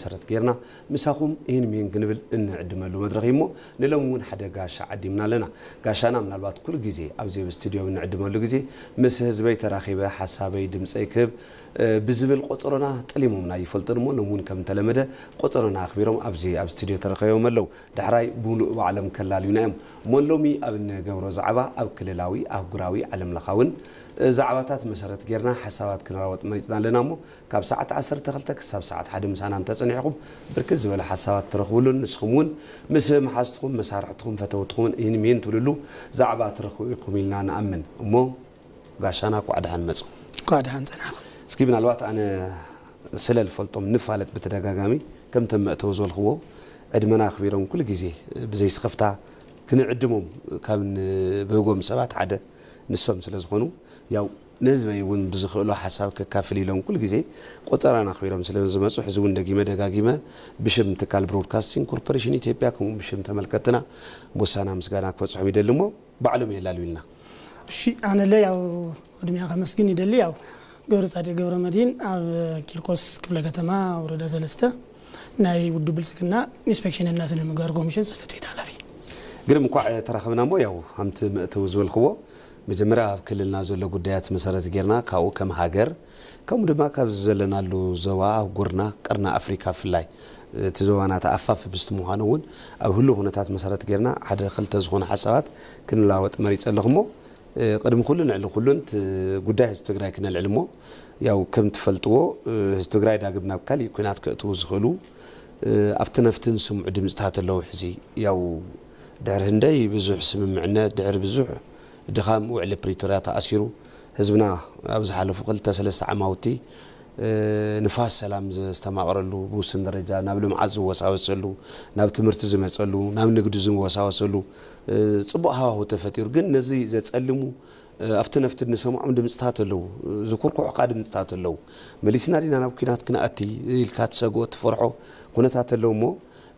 መሰረት ጌርና ምሳኹም ይህን ሚህን ክንብል እንዕድመሉ መድረኽ እዩ እሞ፣ ንሎሚ እውን ሓደ ጋሻ ዓዲምና ኣለና። ጋሻና ምናልባት ኩሉ ግዜ ኣብዚ ኣብ ስቱድዮ እንዕድመሉ ግዜ ምስ ህዝበይ ተራኺበ ሓሳበይ ድምፀይ ክህብ ብዝብል ቆፀሮና ጠሊሞምና ይፈልጡን እሞ፣ ሎም እውን ከም ተለመደ ቆፀሮና ኣኽቢሮም ኣብዚ ኣብ ስቱድዮ ተረኸቦም ኣለዉ። ዳሕራይ ብምሉእ ባዕሎም ከላልዩና እዮም። እሞ ሎሚ ኣብ እንገብሮ ዛዕባ ኣብ ክልላዊ፣ ኣህጉራዊ፣ ዓለምለኻውን ዛዕባታት መሰረት ጌርና ሓሳባት ክንራወጥ መሪፅና ኣለና እሞ፣ ካብ ሰዓት ዓሰርተ ክልተ ክሳብ ሰዓት ሓደ ምሳና እንተፀኒሕኩም ብርክት ዝበለ ሓሳባት ትረኽብሉን ንስኹም እውን ምስ መሓዝትኹም፣ መሳርሕትኹም፣ ፈተውትኹምን ይህን ሚህን ትብልሉ ዛዕባ ትረኽቡ ኢኹም ኢልና ንኣምን። እሞ ጋሻና ኳዕ ደሓን መፁ። ኳዕ ደሓን ፀናሕኹም። እስኪ ምናልባት ኣነ ስለ ዝፈልጦም ንፋለጥ ብተደጋጋሚ ከምቶም መእተዊ ዝበልኽዎ ዕድመና ኣኽቢሮም ኩሉ ግዜ ብዘይ ስኽፍታ ክንዕድሞም ካብ ንብህጎም ሰባት ሓደ ንሶም ስለ ዝኾኑ፣ ያው ንህዝበይ እውን ብዝኽእሎ ሓሳብ ከካፍል ኢሎም ኩሉ ግዜ ቆፀራና ኣኽቢሮም ስለ ዝመፁ፣ ሕዚ እውን ደጊመ ደጋጊመ ብሽም ትካል ብሮድካስቲንግ ኮርፖሬሽን ኢትዮጵያ ከምኡ ብሽም ተመልከትና ቦሳና ምስጋና ክበፅሖም ይደሊ እሞ ባዕሎም የላልዩልና። እሺ፣ ኣነለ ያው ቅድሚያ ከመስግን ይደሊ። ያው ገብረ ጻድቅ ገብረ መድህን ኣብ ቂርቆስ ክፍለ ከተማ ወረዳ ሰለስተ ናይ ውድብ ብልጽግና ኢንስፔክሽንና ስነ ምግባር ኮሚሽን ጽሕፈት ቤት ሓላፊ። ግን እንኳዕ ተራኸብና እሞ ያው ከምቲ መእተዊ ዝበልክዎ መጀመርያ ኣብ ክልልና ዘሎ ጉዳያት መሰረት ጌርና ካብኡ ከም ሃገር ከምኡ ድማ ካብዚ ዘለናሉ ዞባ ኣህጉርና ቀርኒ ኣፍሪካ ብፍላይ እቲ ዞባና ተኣፋፍ ምስቲ ምዃኑ እውን ኣብ ህሉ ኩነታት መሰረት ጌርና ሓደ ክልተ ዝኾኑ ሓሳባት ክንለዋወጥ መሪጸ ኣለኹ እሞ ቅድሚ ኩሉ ንዕሊ ኩሉን ጉዳይ ህዝቢ ትግራይ ክነልዕል እሞ ያው ከም ትፈልጥዎ ህዝቢ ትግራይ ዳግም ናብ ካሊእ ኩናት ከእትዉ ዝኽእሉ ኣብቲ ነፍትን ስምዑ ድምፅታት ኣለዉ ሕዚ ያው ድሕሪ ህንደይ ብዙሕ ስምምዕነት ድሕሪ ብዙሕ ድኻም ውዕሊ ፕሪቶርያ ተኣሲሩ ህዝብና ኣብ ዝሓለፉ ክልተ ሰለስተ ዓማውቲ ንፋስ ሰላም ዘስተማቕረሉ ብውስን ደረጃ ናብ ልምዓት ዝወሳወሰሉ ናብ ትምህርቲ ዝመፀሉ ናብ ንግዲ ዝወሳወሰሉ ፅቡቕ ሃዋሁ ተፈጢሩ ግን ነዚ ዘፀልሙ ኣብቲ ነፍቲ ንሰምዖም ድምፅታት ኣለዉ ዝኩርኩሑካ ድምፅታት ኣለዉ መሊስና ዲና ናብ ኩናት ክነኣቲ ኢልካ ትሰግኦ ትፈርሖ ኩነታት ኣለዉ እሞ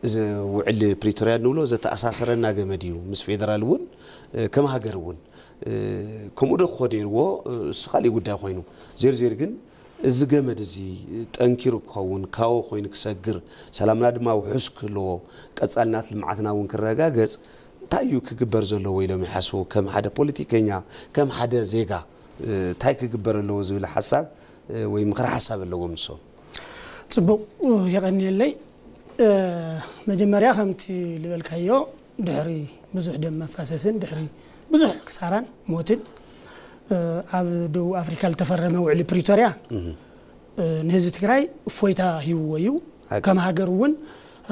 እዚ ውዕሊ ፕሪቶርያ ንብሎ ዘተኣሳሰረና ገመድ እዩ ምስ ፌደራል እውን ከም ሃገር እውን ከምኡ ዶ ክኾ ነይርዎ እሱ ካሊእ ጉዳይ ኮይኑ ዜርዜር ግን እዚ ገመድ እዚ ጠንኪሩ ክኸውን ካዎ ኮይኑ ክሰግር ሰላምና ድማ ውሑስ ክህልዎ ቀፃልናት ልምዓትና እውን ክረጋገፅ እንታይ እዩ ክግበር ዘለዎ ኢሎም ይሓስቡ ከም ሓደ ፖለቲከኛ ከም ሓደ ዜጋ እንታይ ክግበር ኣለዎ ዝብል ሓሳብ ወይ ምኽሪ ሓሳብ ኣለዎም ንሶም ፅቡቕ የቐንየለይ መጀመርያ ከምቲ ዝበልካዮ ድሕሪ ብዙሕ ደም መፋሰስን ድሕሪ ብዙሕ ክሳራን ሞትን ኣብ ደቡብ ኣፍሪካ ዝተፈረመ ውዕሊ ፕሪቶርያ ንህዝቢ ትግራይ እፎይታ ሂብዎ እዩ ከም ሃገር እውን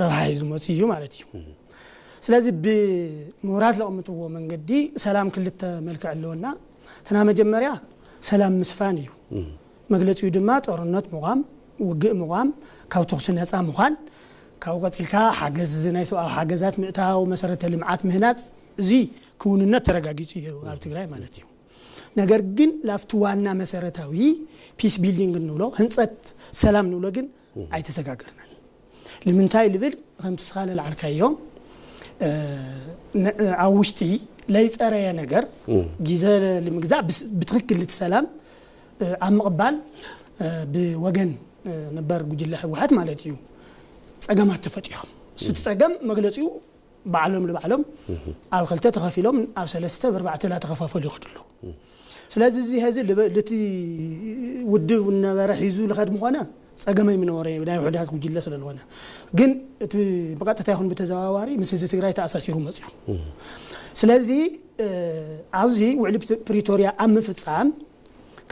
ረብሓ እዩ ዝመፅ እዩ ማለት እዩ ስለዚ ብምሁራት ለቕምጥዎ መንገዲ ሰላም ክልተ መልክዕ ኣለወና እትና መጀመርያ ሰላም ምስፋን እዩ መግለፂኡ ድማ ጦርነት ምቋም ውግእ ምቋም ካብ ተኹሲ ነፃ ምዃን ካብኡ ቀፂልካ ሓገዝ ናይ ሰብኣዊ ሓገዛት ምእታው መሰረተ ልምዓት ምህናፅ እዚ ክውንነት ተረጋጊፁ እዩ ኣብ ትግራይ ማለት እዩ ነገር ግን ላፍቲ ዋና መሰረታዊ ፒስ ቢልዲንግ እንብሎ ህንፀት ሰላም ንብሎ ግን ኣይተሰጋገርናን ንምንታይ ልብል ከምቲ ስኻ ለልዓልካዮ ኣብ ውሽጢ ለይፀረየ ነገር ግዜ ንምግዛእ ብትክክል እቲ ሰላም ኣብ ምቕባል ብወገን ነበር ጉጅለ ህወሓት ማለት እዩ ፀገማት ተፈጢሮም እሱ እቲ ፀገም መግለፂኡ ባዕሎም ንባዕሎም ኣብ ክልተ ተኸፊሎም ኣብ ሰለስተ ብርባዕተ ላ ተኸፋፈሉ ይኸዱ ኣለዉ ስለዚ እዚ ሀዚ ልቲ ውድብ ነበረ ሒዙ ልኸድ ምኾነ ጸገመይ ምነበረ ናይ ውሕዳት ጉጅለ ስለዝኾነ ግን እቲ ብቀጥታ ይኹን ብተዘዋዋሪ ምስ ህዝቢ ትግራይ ተኣሳሲሩ መፅዩ ስለዚ ኣብዚ ውዕሊ ፕሪቶሪያ ኣብ ምፍፃም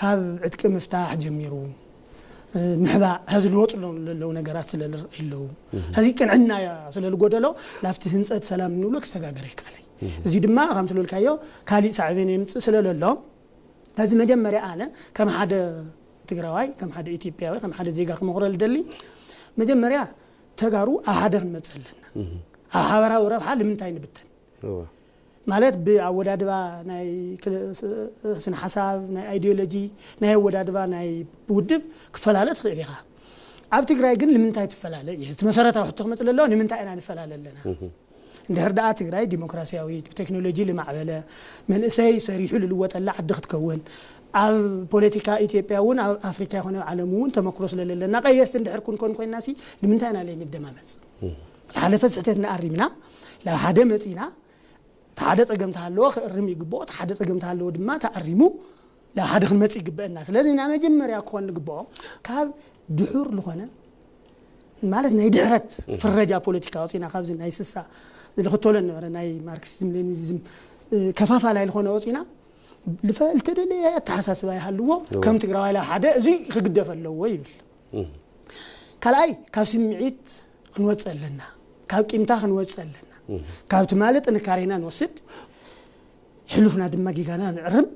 ካብ ዕጥቂ ምፍታሕ ጀሚሩ ምሕባእ ሀዚ ልወጡ ዘለዉ ነገራት ስለልረኣዩ ኣለዉ ሀዚ ቅንዕና ስለ ልጎደሎ ናብቲ ህንፀት ሰላም ንብሎ ክሰጋገር ይከኣለይ እዚ ድማ ከም ትልልካዮ ካሊእ ሳዕቤን የምፅእ ስለለሎ ሀዚ መጀመርያ ኣነ ከም ሓደ ትግራዋይ ከም ሓደ ኢትዮጵያዊ ከም ሓደ ዜጋ ክመክሮ ልደሊ መጀመርያ ተጋሩ ኣብ ሓደ ክንመፅእ ኣለና ኣብ ሓበራዊ ረብሓ ልምንታይ ንብተን ማለት ብኣወዳድባ ናይ ስነ ሓሳብ ናይ ኣይዲዮሎጂ ናይ ኣወዳድባ ናይ ውድብ ክፈላለ ትኽእል ኢኻ ኣብ ትግራይ ግን ንምንታይ ትፈላለ እዩ እቲ መሰረታዊ ሕቶ ክመፅእ ኣለዎ ንምንታይ ኢና ንፈላለ ኣለና እንድሕር ደኣ ትግራይ ዲሞክራሲያዊት ብቴክኖሎጂ ልማዕበለ መንእሰይ ሰሪሑ ልልወጠላ ዓዲ ክትከውን ኣብ ፖለቲካ ኢትዮጵያ እውን ኣብ ኣፍሪካ ይኮነ ኣብ ዓለም እውን ተመክሮ ስለለለና ቀየስቲ እንድሕር ክንኮን ኮይና ሲ ንምንታይ ኢና ለይ ንደማመፅ? ዝሓለፈ ስሕተትና ኣሪምና ናብ ሓደ መፂና፣ እቲ ሓደ ፀገም ተሃለዎ ክእርም ይግብኦ፣ እቲ ሓደ ፀገም ተሃለዎ ድማ ተኣሪሙ ናብ ሓደ ክንመፅእ ይግበአና። ስለዚ ናይ መጀመርያ ክኾን ንግብኦ ካብ ድሑር ዝኾነ ማለት ናይ ድሕረት ፍረጃ ፖለቲካ ወፂና ካብዚ ናይ ስሳ ዝልክተሎ ነበረ ናይ ማርክሲዝም ሌኒኒዝም ከፋፋላይ ዝኾነ ወፂና ልተደለየ ኣተሓሳስባ ይሃልዎ ከም ትግራዋይ ሓደ እዚ ክግደፍ ኣለዎ ይብል። ካልኣይ ካብ ስምዒት ክንወፅእ ኣለና፣ ካብ ቂምታ ክንወፅእ ኣለና፣ ካብ ትማሊ ጥንካሬና ንወስድ፣ ሕሉፍና ድማ ጌጋና ንዕርም።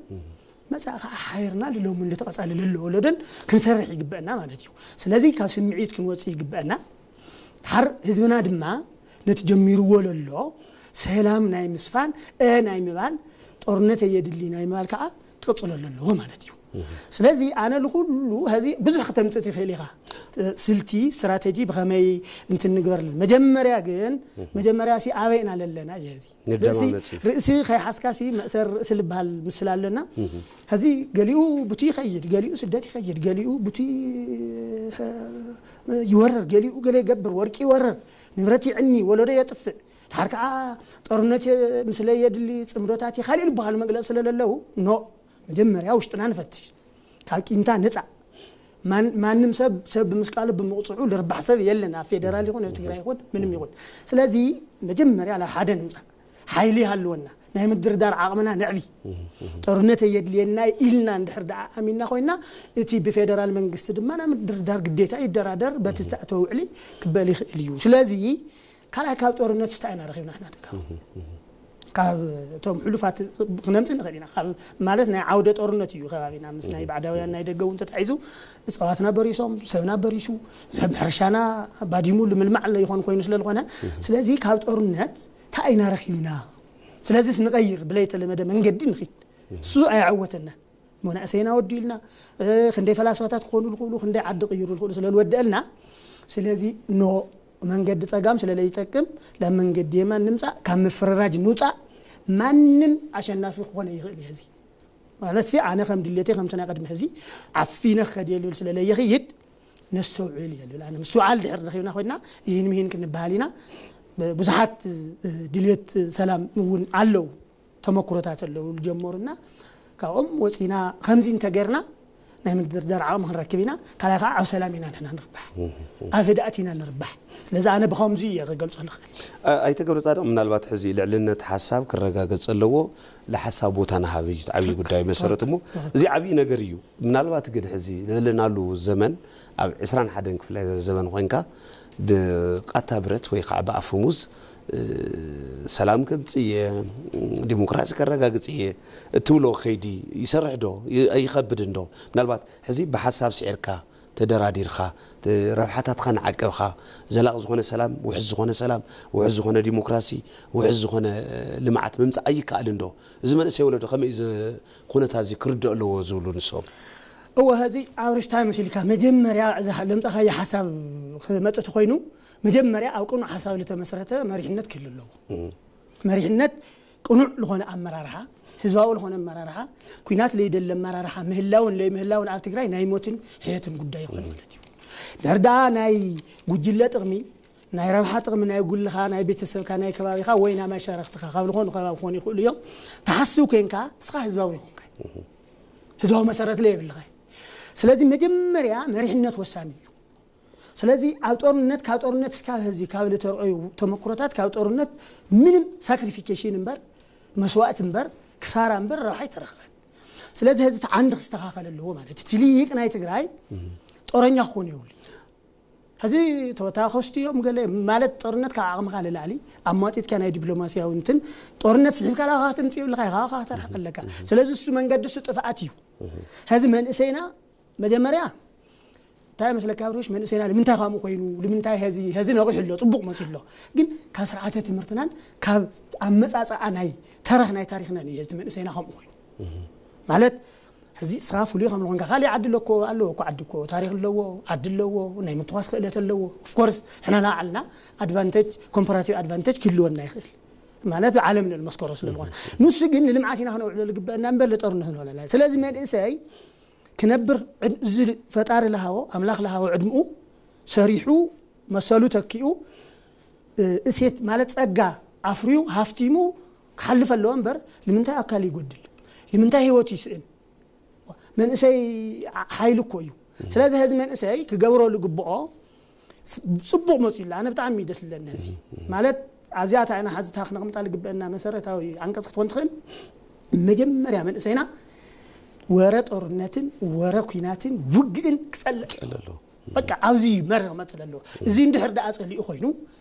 መፃኢ ከዓ ሓይርና ልለሙ እንድተቐፃለ ለሎ ወለዶን ክንሰርሕ ይግበአና ማለት እዩ። ስለዚ ካብ ስምዒት ክንወፅእ ይግበአና። ድሓር ህዝብና ድማ ነቲ ጀሚርዎ ለሎ ሰላም ናይ ምስፋን እ ናይ ምባል ጦርነት የድሊ ናይ ምባል ከዓ ክቕፅሎ ኣለዎ ማለት እዩ። ስለዚ ኣነ ንኩሉ ዚ ብዙሕ ክተምፅእ ትኽእል ኢኻ፣ ስልቲ ስትራተጂ ብኸመይ እንትን ንግበር ኣለና። መጀመርያ ግን መጀመርያ ሲ ኣበይ ኢና ለለና እየ እዚ ርእሲ ከይሓዝካ ሲ መእሰር ርእሲ ልበሃል ምስል ኣለና። ሕዚ ገሊኡ ቡቲ ይኸይድ፣ ገሊኡ ስደት ይኸይድ፣ ገሊኡ ቡቲ ይወርር፣ ገሊኡ ገለ ይገብር፣ ወርቂ ይወርር፣ ንብረት ይዕኒ፣ ወለዶ የጥፍእ፣ ድሓር ከዓ ጦርነት ምስለ የድሊ፣ ፅምዶታት ካልእ ዝበሃሉ መግለፂ ስለለለዉ ኖ መጀመርያ ውሽጥና ንፈትሽ፣ ካብ ቂምታ ንፃእ። ማንም ሰብ ሰብ ብምስቃሉ ብምቕፅዑ ልርባሕ ሰብ የለን፣ ኣብ ፌደራል ይኹን ኣብ ትግራይ ይኹን ምንም ይኹን። ስለዚ መጀመርያ ናብ ሓደ ንምፃእ፣ ሓይሊ ይሃልወና፣ ናይ ምድርዳር ዓቕምና ነዕቢ። ጦርነት የድልየና ኢልና እንድሕር ደኣ ኣሚንና ኮይና፣ እቲ ብፌደራል መንግስቲ ድማ ናይ ምድርዳር ግዴታ ይደራደር፣ በቲ ዝተኣተወ ውዕሊ ክበል ይኽእል እዩ። ስለዚ ካልኣይ ካብ ጦርነት ስታይ ኢና ረኺብና ንሕና ተጋሩ። ካብ እቶም ሕሉፋት ክነምፅእ ንኽእል ኢና። ማለት ናይ ዓውደ ጦርነት እዩ ከባቢና ምስ ናይ ባዕዳውያን ናይ ደገ እውን ተታሒዙ እፅዋትና በሪሶም፣ ሰብና በሪሱ፣ ሕርሻና ባዲሙ ልምልማዕ ለይኾን ኮይኑ ስለዝኾነ፣ ስለዚ ካብ ጦርነት እንታይ ኢና ረኺብና? ስለዚስ ንቐይር፣ ብለይተለመደ መንገዲ ንኺድ። እሱ ኣየዐወተና። መናእሰይና ወዲልና ክንደይ ፈላስፋታት ክኾኑ ዝኽእሉ ክንደይ ዓዲ ቅይሩ ዝኽእሉ ስለ ዝወደአልና፣ ስለዚ ኖ መንገዲ ፀጋም ስለ ለይጠቅም ናብ መንገዲ የማን ንምፃእ፣ ካብ ምፍርራጅ ንውፃእ። ማንም ኣሸናፊ ክኾነ ይኽእል እዩ። እዚ ማለት ሲ ኣነ ከም ድሌተይ ከምቲ ናይ ቅድሚ ሕዚ ዓፊነ ክኸድ የልብል ስለ ለይኽይድ ነስተውዕል የልብል። ኣነ ምስትውዓል ድሕር ረኺብና ኮይና ይህን ምሂን ክንበሃል ኢና። ብዙሓት ድልየት ሰላም እውን ኣለዉ። ተመክሮታት ኣለዉ ዝጀመሩና ካብኦም ወፂና ከምዚ እንተገርና ናይ ምድርዳር ዓቕሚ ክንረክብ ኢና። ካልኣይ ከዓ ኣብ ሰላም ኢና ንሕና ንርባሕ፣ ኣብ ህድኣት ኢና ንርባሕ። ስለዚ ኣነ ብኸምዚ እየ ክገልፆ ንኽእል። ኣይተ ገብረ ፃድቕ፣ ምናልባት ሕዚ ልዕልነት ሓሳብ ክረጋገፅ ኣለዎ፣ ለሓሳብ ቦታ ንሃብ እዩ ዓብዪ ጉዳይ መሰረት እሞ እዚ ዓብዪ ነገር እዩ። ምናልባት ግን ሕዚ ዘለናሉ ዘመን ኣብ ዕስራን ሓደን ክፍለ ዘበን ኮይንካ ብቃታ ብረት ወይ ከዓ ብኣፈሙዝ ሰላም ከምፅእ እየ፣ ዲሞክራሲ ከረጋግፅ እየ እትብሎ ከይዲ ይሰርሕ ዶ? ኣይኸብድን ዶ? ምናልባት ሕዚ ብሓሳብ ስዒርካ ተደራዲርካ ረብሓታትካ ንዓቀብካ ዘላቂ ዝኾነ ሰላም፣ ውሕስ ዝኾነ ሰላም፣ ውሕስ ዝኾነ ዲሞክራሲ፣ ውሕስ ዝኾነ ልምዓት ምምፃእ ኣይከኣልን ዶ? እዚ መንእሰይ ወለዶ ከመይ እዚ ኩነታት እዚ ክርድኦ ኣለዎ ዝብሉ ንሶም? እወ፣ ሕዚ ኣብ ርሽታ መሲልካ መጀመርያ እዛ ለምፃኻዮ ሓሳብ ክመፅእ ተኮይኑ መጀመርያ ኣብ ቅኑዕ ሓሳብ ዝተመስረተ መሪሕነት ክህሉ ኣለዎ። መሪሕነት ቅኑዕ ዝኾነ ኣመራርሓ፣ ህዝባዊ ዝኾነ ኣመራርሓ፣ ኩናት ለይደለ ኣመራርሓ ምህላውን ለይምህላውን ኣብ ትግራይ ናይ ሞትን ሕየትን ጉዳይ ይኾን ማለት እዩ። ድሕር ደኣ ናይ ጉጅለ ጥቕሚ፣ ናይ ረብሓ ጥቕሚ ናይ ጉልኻ፣ ናይ ቤተሰብካ፣ ናይ ከባቢኻ ወይ ናይ መሻርክትኻ ካብ ዝኾኑ ከባቢ ክኾኑ ይኽእሉ እዮም። ተሓስብ ኮይንካ ንስኻ ህዝባዊ ይኾንካ፣ ህዝባዊ መሰረት ለየብልኻ። ስለዚ መጀመርያ መሪሕነት ወሳኒ እዩ። ስለዚ ኣብ ጦርነት ካብ ጦርነት እስካብ ሕዚ ካብ ዝተረኣዩ ተመክሮታት ካብ ጦርነት ምንም ሳክሪፊኬሽን እምበር መስዋእቲ እምበር ክሳራ እምበር ረብሓ ኣይተረኸበን። ስለዚ ሕዚ እቲ ዓንዲ ክስተኻኸል ኣለዎ ማለት እቲ ልሂቅ ናይ ትግራይ ጦረኛ ክኾን የብሉ። ሕዚ ተወታኸስቲ እዮም ገለ ማለት ጦርነት ካብ ዓቕምካ ንላዕሊ ኣሟጢጥካ ናይ ዲፕሎማሲያዊ እንትን ጦርነት ስሒብካ ላኻ ክትምፅእ የብልካ ኢኻ ተርሕቅ ኣለካ። ስለዚ እሱ መንገዲ እሱ ጥፍኣት እዩ። ሕዚ መንእሰይና መጀመርያ እንታይ መስለካ ብርሽ መንእሰይና ንምንታይ ከምኡ ኮይኑ ንምንታይ ሕዚ ሕዚ ነቒሑ ኣሎ ጽቡቕ መፂኡ ኣሎ። ግን ካብ ስርዓተ ትምህርትናን ካብ ኣመፃፅኣ ናይ ተረኽ ናይ ታሪኽናን እዩ ሕዚ መንእሰይና ከምኡ ኮይኑ ማለት ሕዚ ስኻ ፍሉይ ከም ዝኾንካ ካልእ ዓዲ ኣለኮ ኣለዎ እኮ ዓዲ እኮ ታሪኽ ኣለዎ ዓዲ ኣለዎ ናይ ምትኳስ ክእለት ኣለዎ። ኦፍኮርስ ሕና ንባዕልና ኣድቫንቴጅ ኮምፓራቲቭ ኣድቫንቴጅ ክህልወና ይኽእል። ማለት ዓለም ንመስከሮ ስለ ዝኾነ፣ ንሱ ግን ንልምዓት ኢና ክነውዕሎ ዝግበአና እምበር ንጦርነት ንውዕሎ ኣይኮነን። ስለዚ መንእሰይ ክነብር ዕድ- እዚ ፈጣሪ ለሃቦ፣ ኣምላኽ ለሃቦ ዕድምኡ ሰሪሑ፣ መሰሉ ተኪኡ፣ እ፣ እሴት ማለት ጸጋ ኣፍርዩ ሃፍቲሙ ክሓልፍ ኣለዎ እምበር ንምንታይ ኣካል ይጎድል፣ ንምንታይ ህይወቱ ይስእን? መንእሰይ ሓይሊ እኮ እዩ። ስለዚ ህዚ መንእሰይ ክገብሮ ዝግብኦ ስ- ጽቡቕ መጽኡ ኣሎ። ኣነ ብጣዕሚ ደስ ዝብለኒ ህዚ ማለት ኣብዚኣ እታ ኢና ሓዝታ ክነቕምጣ ዝግበአና መሰረታዊ ዓንቀጽ ክትኮን ትኽእል። መጀመርያ መንእሰይና ወረ ጦርነትን ወረ ኲናትን ውግእን ክጸልእ ኣለዎ። በቃ ኣብዚ መርህ መጽእ ኣለዎ። እዚ እንድሕር ደኣ ጸሊኡ ኮይኑ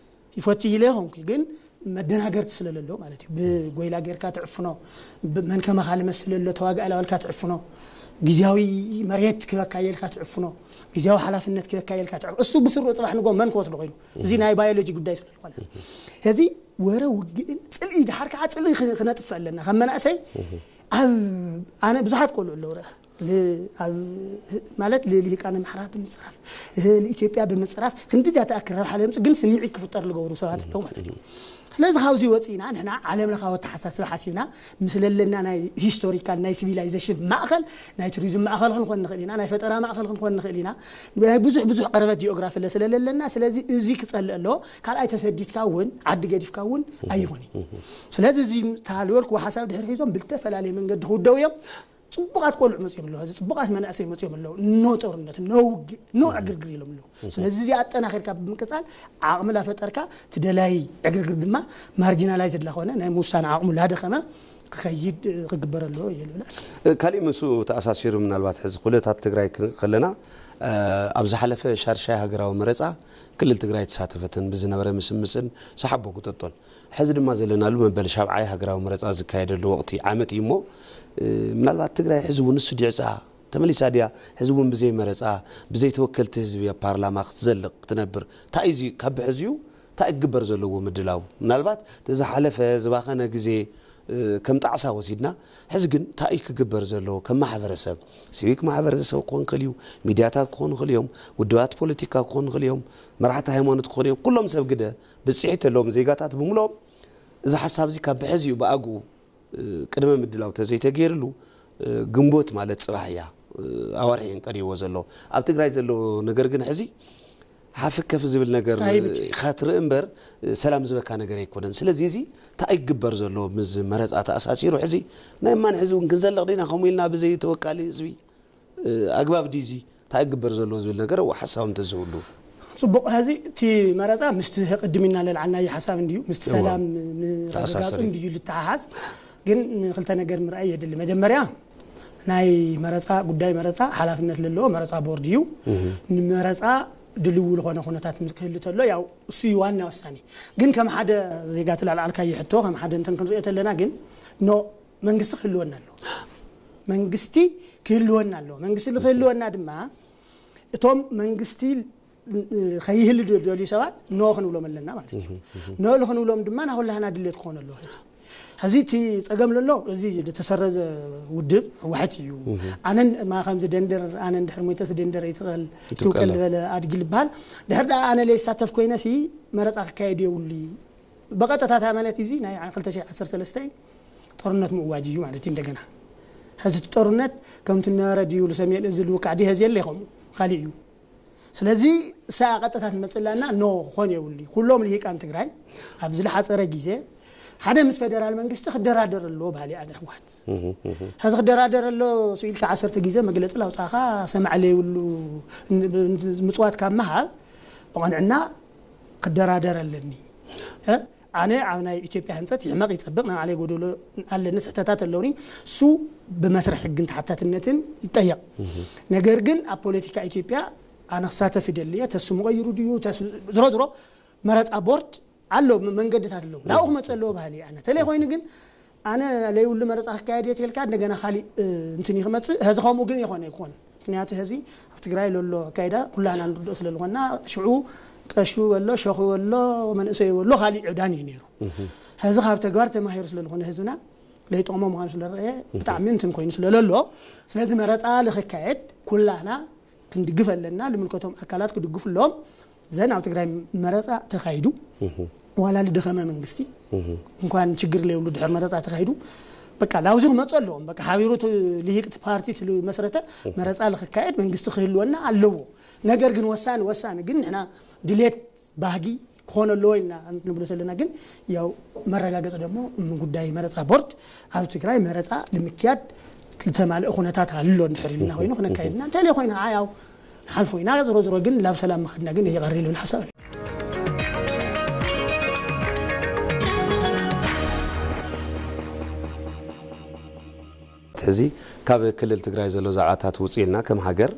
ይፈቱ ኢለ ይኾንኩ ግን መደናገርቲ ስለ ለሎ ማለት እዩ። ብጎይላ ጌርካ ትዕፍኖ፣ ብ- መን ከማኻ ልመስል ኣሎ ተዋጋእ ላበልካ ትዕፍኖ፣ ግዜያዊ መሬት ክበካ የልካ ትዕፍኖ፣ ግዜያዊ ሓላፍነት ክበካ የልካ ትዕፍኖ። እሱ ብስሩ ጽባሕ ንጎ መን ክወስዶ ኮይኑ እዚ ናይ ባዮሎጂ ጉዳይ ስለ ዝኾነ እዚ ወረ ውግእን ጽልኢ ድሓር ከዓ ጽልኢ ክነጥፍእ ኣለና ካብ መናእሰይ ኣብ ኣነ ብዙሓት ቆልዑ ኣለዉ ርኣ ል- ኣብ- ማለት ልልሂቃነ ምሕራብ ብምፅራፍ ልኢትዮጵያ ብምፅራፍ ክንድዚኣ ተኣክል ረብሓ ለምፅ ግን ስምዒት ክፍጠር ዝገብሩ ሰባት ኣለዉ ማለት እዩ። ስለዚ ካብዚ ወፂና ንሕና ዓለም ለኻዊ ኣተሓሳስባ ሓሲብና ምስ ለለና ናይ ሂስቶሪካል ናይ ሲቪላይዜሽን ማእኸል ናይ ቱሪዝም ማእኸል ክንኮን ንኽእል ኢና፣ ናይ ፈጠራ ማእኸል ክንኮን ንኽእል ኢና። ናይ ብዙሕ ብዙሕ ቀረበት ጂኦግራፊ ለ ስለለለና ስለዚ እዚ ክፀልእ ኣለዎ። ካልኣይ ተሰዲድካ እውን ዓዲ ገዲፍካ እውን ኣይኾን እዩ። ስለዚ እዚ ተሃልወልክዎ ሓሳብ ድሕሪ ሒዞም ብልተፈላለየ መንገዲ ክውደው እዮም። ፅቡቃት ቆልዑ መፅኦም ኣለዉ ሕዚ ፅቡቃት መናእሰይ መፅኦም ኣለዉ ኖ ጦርነት ኖ ውግእ ኖ ዕግርግር ኢሎም ኣለዉ። ስለዚ እዚ ኣጠናኺርካ ብምቅፃል ዓቕሚ ላፈጠርካ እቲ ደላይ ዕግርግር ድማ ማርጂናላይዝ ላኾነ ናይ ምውሳን ዓቕሙ ላደኸመ ክኸይድ ክግበር ኣለዎ እየ ልብል። ካሊእ ምስኡ ተኣሳሲሩ ምናልባት ሕዚ ኩነታት ትግራይ ክንርኢ ከለና ኣብ ዝሓለፈ ሻድሻይ ሃገራዊ መረፃ ክልል ትግራይ ተሳተፈትን ብዝነበረ ምስምስን ሰሓቦ ክጠጦን ሕዚ ድማ ዘለናሉ መበል ሻብዓይ ሃገራዊ መረፃ ዝካየደሉ ወቕቲ ዓመት እዩ እሞ ምናልባት ትግራይ ሕዚ እውን ንሱ ድዕፃ ተመሊሳ ድያ ሕዚ እውን ብዘይ መረፃ ብዘይ ተወከልቲ ህዝቢ ኣብ ፓርላማ ክትዘልቕ ክትነብር እንታይ እዩ ካብ ሕዚ እዩ እንታይ ክግበር ዘለዎ ምድላው ምናልባት ዝሓለፈ ዝባኸነ ግዜ ከም ጣዕሳ ወሲድና ሕዚ ግን እንታይ እዩ ክግበር ዘለዎ ከም ማሕበረሰብ ሲቪክ ማሕበረሰብ ክኾን ክእል እዩ ሚድያታት ክኾኑ ክእል እዮም ውድባት ፖለቲካ ክኾኑ ክእል እዮም መራሕቲ ሃይማኖት ክኾኑ እዮም ኩሎም ሰብ ግደ ብፅሒት ኣለዎም ዜጋታት ብምልኦም እዚ ሓሳብ እዚ ካብ ብሕዚ እዩ ብኣግኡ ቅድመ ምድላው ተዘይተገይርሉ ግንቦት ማለት ፅባሕ እያ ኣዋርሒ እየን ቀሪዎ ዘሎ ኣብ ትግራይ ዘሎ ነገር ግን ሕዚ ሓፍከፍ ዝብል ነገር ኢኻ ትርኢ እምበር ሰላም ዝበካ ነገር ኣይኮነን ስለዚ እዚ እንታይ ይግበር ዘሎ ምስ መረፃ ተኣሳሲሩ ሕዚ ናይ ማን ሕዚ እውን ክንዘልቕ ዲና ከምኡ ኢልና ብዘይ ተወካሊ ህዝቢ ኣግባብ ድዩ እዚ እንታይ ይግበር ዘሎ ዝብል ነገር ሓሳብ እንተዝህሉ ፅቡቕ ሕዚ እቲ መረፃ ምስቲ ቅድም ኢና ለልዓልናዮ ሓሳብ እንድዩ ምስቲ ሰላም ምርግጋፁ እንድዩ ልተሓሓዝ ግን ክልተ ነገር ምርኣይ የድሊ መጀመርያ ናይ መረፃ ጉዳይ መረፃ ሓላፍነት ለለዎ መረፃ ቦርድ እዩ ንመረፃ ድልው ዝኾነ ኩነታት ክህሉ ተሎ ያው እሱ እዩ ዋና ወሳኒ ግን ከም ሓደ ዜጋ ትላልዓልካዮ ሕቶ ከም ሓደ እንትን ክንሪኦ ተለና ግን ኖ መንግስቲ ክህልወና ኣለዎ መንግስቲ ክህልወና ኣለዎ መንግስቲ ክህልወና ድማ እቶም መንግስቲ ከይህል ደልዩ ሰባት ኖ ክንብሎም ኣለና ማለት እዩ ኖ ክንብሎም ድማ ናኩላህና ድሌት ክኾነ ኣለዎ ሕዚ ሕዚ እቲ ፀገም ለሎ እዚ ዝተሰረዘ ውድብ ህወሓት እዩ ኣነን ማ ከምዚ ደንደር ኣነን ድሕር ሞይተስ ደንደር ይትቐል ትውቀል ዝበለ ኣድጊ ልበሃል ድሕር ደኣ ኣነ ለይሳተፍ ኮይነ ሲ መረፃ ክካየድ የብሉ እዩ ብቐጥታ እታ ማለት እዚ ናይ ክልተ ሽሕ ዓሰርተ ሰለስተ ጦርነት ምእዋጅ እዩ ማለት እዩ እንደገና ሕዚ እቲ ጦርነት ከምቲ ነበረ ድዩ ልሰሜል እዚ ልውካዕ ድዩ ሕዚ የለ ከምኡ ካሊእ እዩ ስለዚ እሳ ቀጥታ ትመፅእ ኣለና ኖ ክኾን የብሉ ኩሎም ልሂቃን ትግራይ ኣብ ዝለሓፀረ ግዜ ሓደ ምስ ፌደራል መንግስቲ ክደራደር ኣለዎ ባህሊ ኣነ ህወሓት ሕዚ ክደራደር ኣሎ ስኢልካ ዓሰርተ ግዜ መግለፂ ላውፃኻ ሰማዕ ለይብሉ ምፅዋት ካብ ምሃብ ብቐንዕና ክደራደር ኣለኒ ኣነ ኣብ ናይ ኢትዮጵያ ህንፀት ይሕመቕ ይፀብቕ ናይ ባዕለይ ጎደሎ ኣለኒ ስሕተታት ኣለውኒ እሱ ብመስርሕ ሕግን ተሓታትነትን ይጠየቕ ነገር ግን ኣብ ፖለቲካ ኢትዮጵያ ኣነ ክሳተፍ ይደሊ እየ ተስሙ ቀይሩ ድዩ ዝሮ ዝሮ መረፃ ቦርድ ኣሎ መንገድታት ኣለዉ ናብኡ ክመፀ ኣለዎ ባህሊ ኣነ ተለይ ኮይኑ ግን ኣነ ለይብሉ መረፃ ክካየድ እየ ተልካ እንደገና ካሊእ እንትን እዩ ክመፅእ ህዚ ከምኡ ግን ይኾነ ይኮን ምክንያቱ ህዚ ኣብ ትግራይ ለሎ ኣካይዳ ኩላና ንርድኦ ስለ ዝኾንና ሽዑ ቀሹ በሎ ሸኹ በሎ መንእሰዩ በሎ ካሊእ ዕብዳን እዩ ነይሩ ህዚ ካብ ተግባር ተማሂሩ ስለ ዝኾነ ህዝብና ለይጠቕሞ ምዃኑ ስለ ረአየ ብጣዕሚ እንትን ኮይኑ ስለ ለሎ ስለዚ መረፃ ልክካየድ ኩላና ክንድግፍ ኣለና ልምልከቶም ኣካላት ክድግፉ ኣለዎም ዘን ኣብ ትግራይ መረፃ ተካይዱ ዋላ ልደኸመ መንግስቲ እንኳን ችግር ለይብሉ ድሕር መረፃ ተካሂዱ በቃ ላውዚ ክመፁ ኣለዎም። በቃ ሓቢሩ እቲ ልሂቅ እቲ ፓርቲ እቲ መስረተ መረፃ ልክካየድ መንግስቲ ክህልወና ኣለዎ። ነገር ግን ወሳኒ ወሳኒ ግን ንሕና ድሌት ባህጊ ክኾነ ኣለዎ ኢና ንብሎ ዘለና። ግን ያው መረጋገፂ ደግሞ ጉዳይ መረፃ ቦርድ ኣብ ትግራይ መረፃ ንምክያድ ዝተማልአ ኩነታት ኣሎ እንድሕር ኢልና ኮይኑ ክነካይድና እንተለ ኮይና ያው ንሓልፎ ኢና። ዝሮ ዝሮ ግን ላብ ሰላም መኸድና ግን ይቐር ይብል ሓሳብ ኣሎ። ሕዚ ካብ ክልል ትግራይ ዘሎ ዛዕባታት ውፅእ ኢልና ከም ሃገር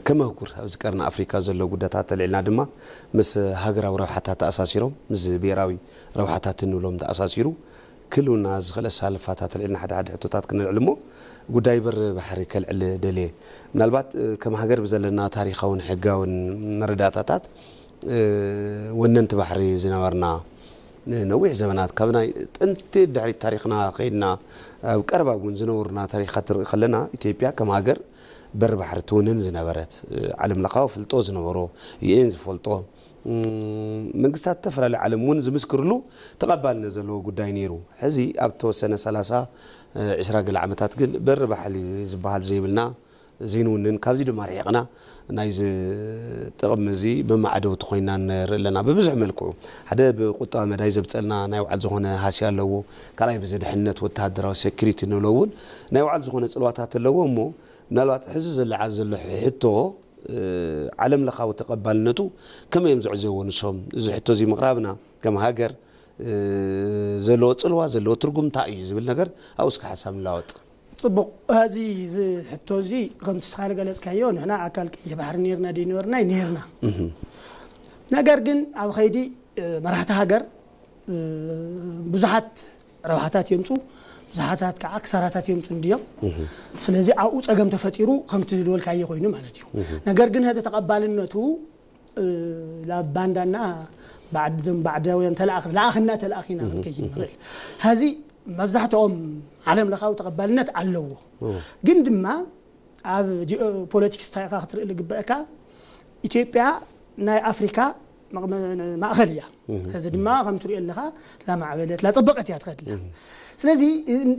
ከም ኣህጉር ኣብዚ ቀርኒ ኣፍሪካ ዘሎ ጉዳታት ተልዒልና ድማ ምስ ሃገራዊ ረብሓታት ተኣሳሲሮም ምስ ብሄራዊ ረብሓታት እንብሎም ተኣሳሲሩ ክልውና ዝኽእል ኣሳልፋታት ተልዒልና ሓደ ሓደ ሕቶታት ክነልዕል እሞ ጉዳይ በር ባሕሪ ከልዕል ደልየ ምናልባት ከም ሃገር ብዘለና ታሪካውን ሕጋውን መረዳእታታት ወነንቲ ባሕሪ ዝነበርና ንነዊሕ ዘመናት ካብ ናይ ጥንቲ ድሕሪት ታሪክና ከይድና ኣብ ቀረባ እውን ዝነበሩና ታሪካት ትርኢ ከለና ኢትዮጵያ ከም ሃገር በር ባሕሪ ትውንን ዝነበረት ዓለም ለኻዊ ፍልጦ ዝነበሮ ዩኤን ዝፈልጦ መንግስታት ዝተፈላለዩ ዓለም እውን ዝምስክርሉ ተቐባልነት ዘለዎ ጉዳይ ነይሩ። ሕዚ ኣብ ተወሰነ ሰላሳ ዕስራ ገለ ዓመታት ግን በር ባሕሪ ዝበሃል ዘይብልና ዘይንውንን ካብዚ ድማ ርሒቕና ናይዚ ጥቕሚ እዚ መማዕደውቲ ኮይና ንርኢ ኣለና። ብብዙሕ መልክዑ ሓደ ብቁጠባ መዳይ ዘብፀልና ናይ ባዕሉ ዝኾነ ሃስያ ኣለዎ። ካልኣይ ብዚ ድሕነት ወተሃደራዊ ሴኩሪቲ ንብሎ እውን ናይ ባዕሉ ዝኾነ ፅልዋታት ኣለዎ እሞ ምናልባት ሕዚ ዝለዓል ዘሎ ሕቶ ዓለም ለኻዊ ተቐባልነቱ ከመይ እዮም ዝዕዘብዎ ንሶም? እዚ ሕቶ እዚ ምቕራብና ከም ሃገር ዘለዎ ፅልዋ ዘለዎ ትርጉም እንታይ እዩ ዝብል ነገር ኣብኡ እስከ ሓሳብ ንላወጥ። ፅቡቕ። እዚ እዚ ሕቶ እዚ ከምቲ ስኻ ዝገለፅካዮ ንሕና ኣካል ቀይሕ ባሕሪ ነርና ዶ ይነበርና ነርና። ነገር ግን ኣብ ኸይዲ መራሕቲ ሃገር ብዙሓት ረብሓታት የምፁ፣ ብዙሓታት ከዓ ክሳራታት የምፁ እንድዮም። ስለዚ ኣብኡ ፀገም ተፈጢሩ ከምቲ ዝበልካዮ ኮይኑ ማለት እዩ። ነገር ግን ሕዚ ተቐባልነቱ ላብ ባንዳና ባዕድም ባዕዳውያን ተለኣኽ ለኣኽና ተለኣኺና ክንከይድ ንኽእል። ሕዚ መብዛሕትኦም ዓለም ለኻዊ ተቐባልነት ኣለዎ። ግን ድማ ኣብ ጂኦ ፖለቲክስ እንታይ ኢኻ ክትርኢ ዝግበአካ ኢትዮጵያ ናይ ኣፍሪካ ማእኸል እያ። ሕዚ ድማ ከም ትሪኦ ኣለኻ ላማዕበለት ላፀበቀት እያ ትኸድላ። ስለዚ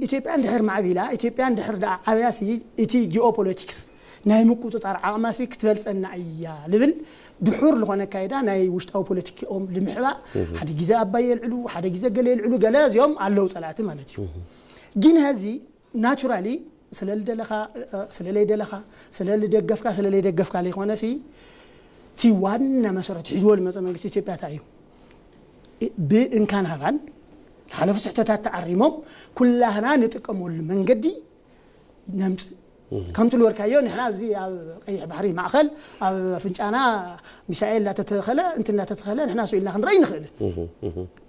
ኢትዮጵያ እንድሕር ማዕቢላ ኢትዮጵያ እንድሕር ደኣ ዓብያሲ እቲ ጂኦ ፖለቲክስ ናይ ምቁፅፃር ዓቕማሲ ክትበልፀና እያ ልብል ድሑር ዝኾነ ኣካይዳ ናይ ውሽጣዊ ፖለቲክኦም ልምሕባእ ሓደ ግዜ ኣባይ የልዕሉ ሓደ ግዜ ገለ የልዕሉ ገለ እዚኦም ኣለዉ ፀላእቲ ማለት እዩ። ግን ሕዚ ናቹራሊ ስለልደለኻ ስለለይደለኻ ስለልደገፍካ ስለለይደገፍካ ለይኮነሲ እቲ ዋና መሰረት ሒዝዎ ልመፀ መንግስቲ ኢትዮጵያ እንታይ እዩ? ብእንካን ሃባን ዝሓለፉ ስሕተታት ተኣሪሞም ኩላህና ንጥቀመሉ መንገዲ ነምፅእ። ከምቲ ዝበልካዮ ንሕና ኣብዚ ኣብ ቀይሕ ባሕሪ ማእኸል ኣብ ኣፍንጫና ሚሳኤል እናተተኸለ እንት እናተተኸለ ንሕና ስኢልና ክንረኢ ንኽእልን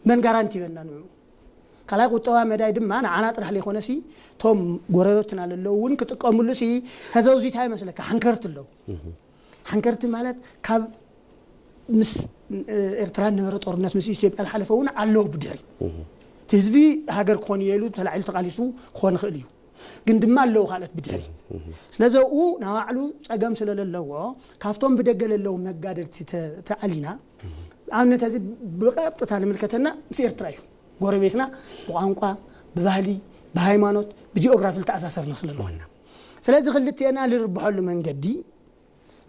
መን ጋራንቲ ይበና ንዑ ካልኣይ ቁጠባ መዳይ ድማ ንዓና ጥራሕ ለይኮነሲ እቶም ጎረበትና ለለዉ እውን ክጥቀምሉ ሲ ከዘውዚ እንታይ ይመስለካ ሓንከርቲ ኣለዉ ሓንከርቲ ማለት ካብ ምስ ኤርትራ ነበረ ጦርነት ምስ ኢትዮጵያ ዝሓለፈ እውን ኣለዉ ብድሕሪት እቲ ህዝቢ ሃገር ክኾን እየ ኢሉ ተላዒሉ ተቃሊሱ ክኾን ይኽእል እዩ ግን ድማ ኣለዉ ካልኦት ብድሕሪት ስለዚ ኡ ናባዕሉ ፀገም ስለለለዎ ካብቶም ብደገ ለለዉ መጋደልቲ ተኣሊና ኣብነት እዚ ብቐጥታ ንምልከተና ምስ ኤርትራ እዩ ጎረቤትና ብቋንቋ ብባህሊ ብሃይማኖት ብጂኦግራፊ ዝተኣሳሰርና ስለለኾና ስለዚ ክልትኤና ልርብሐሉ መንገዲ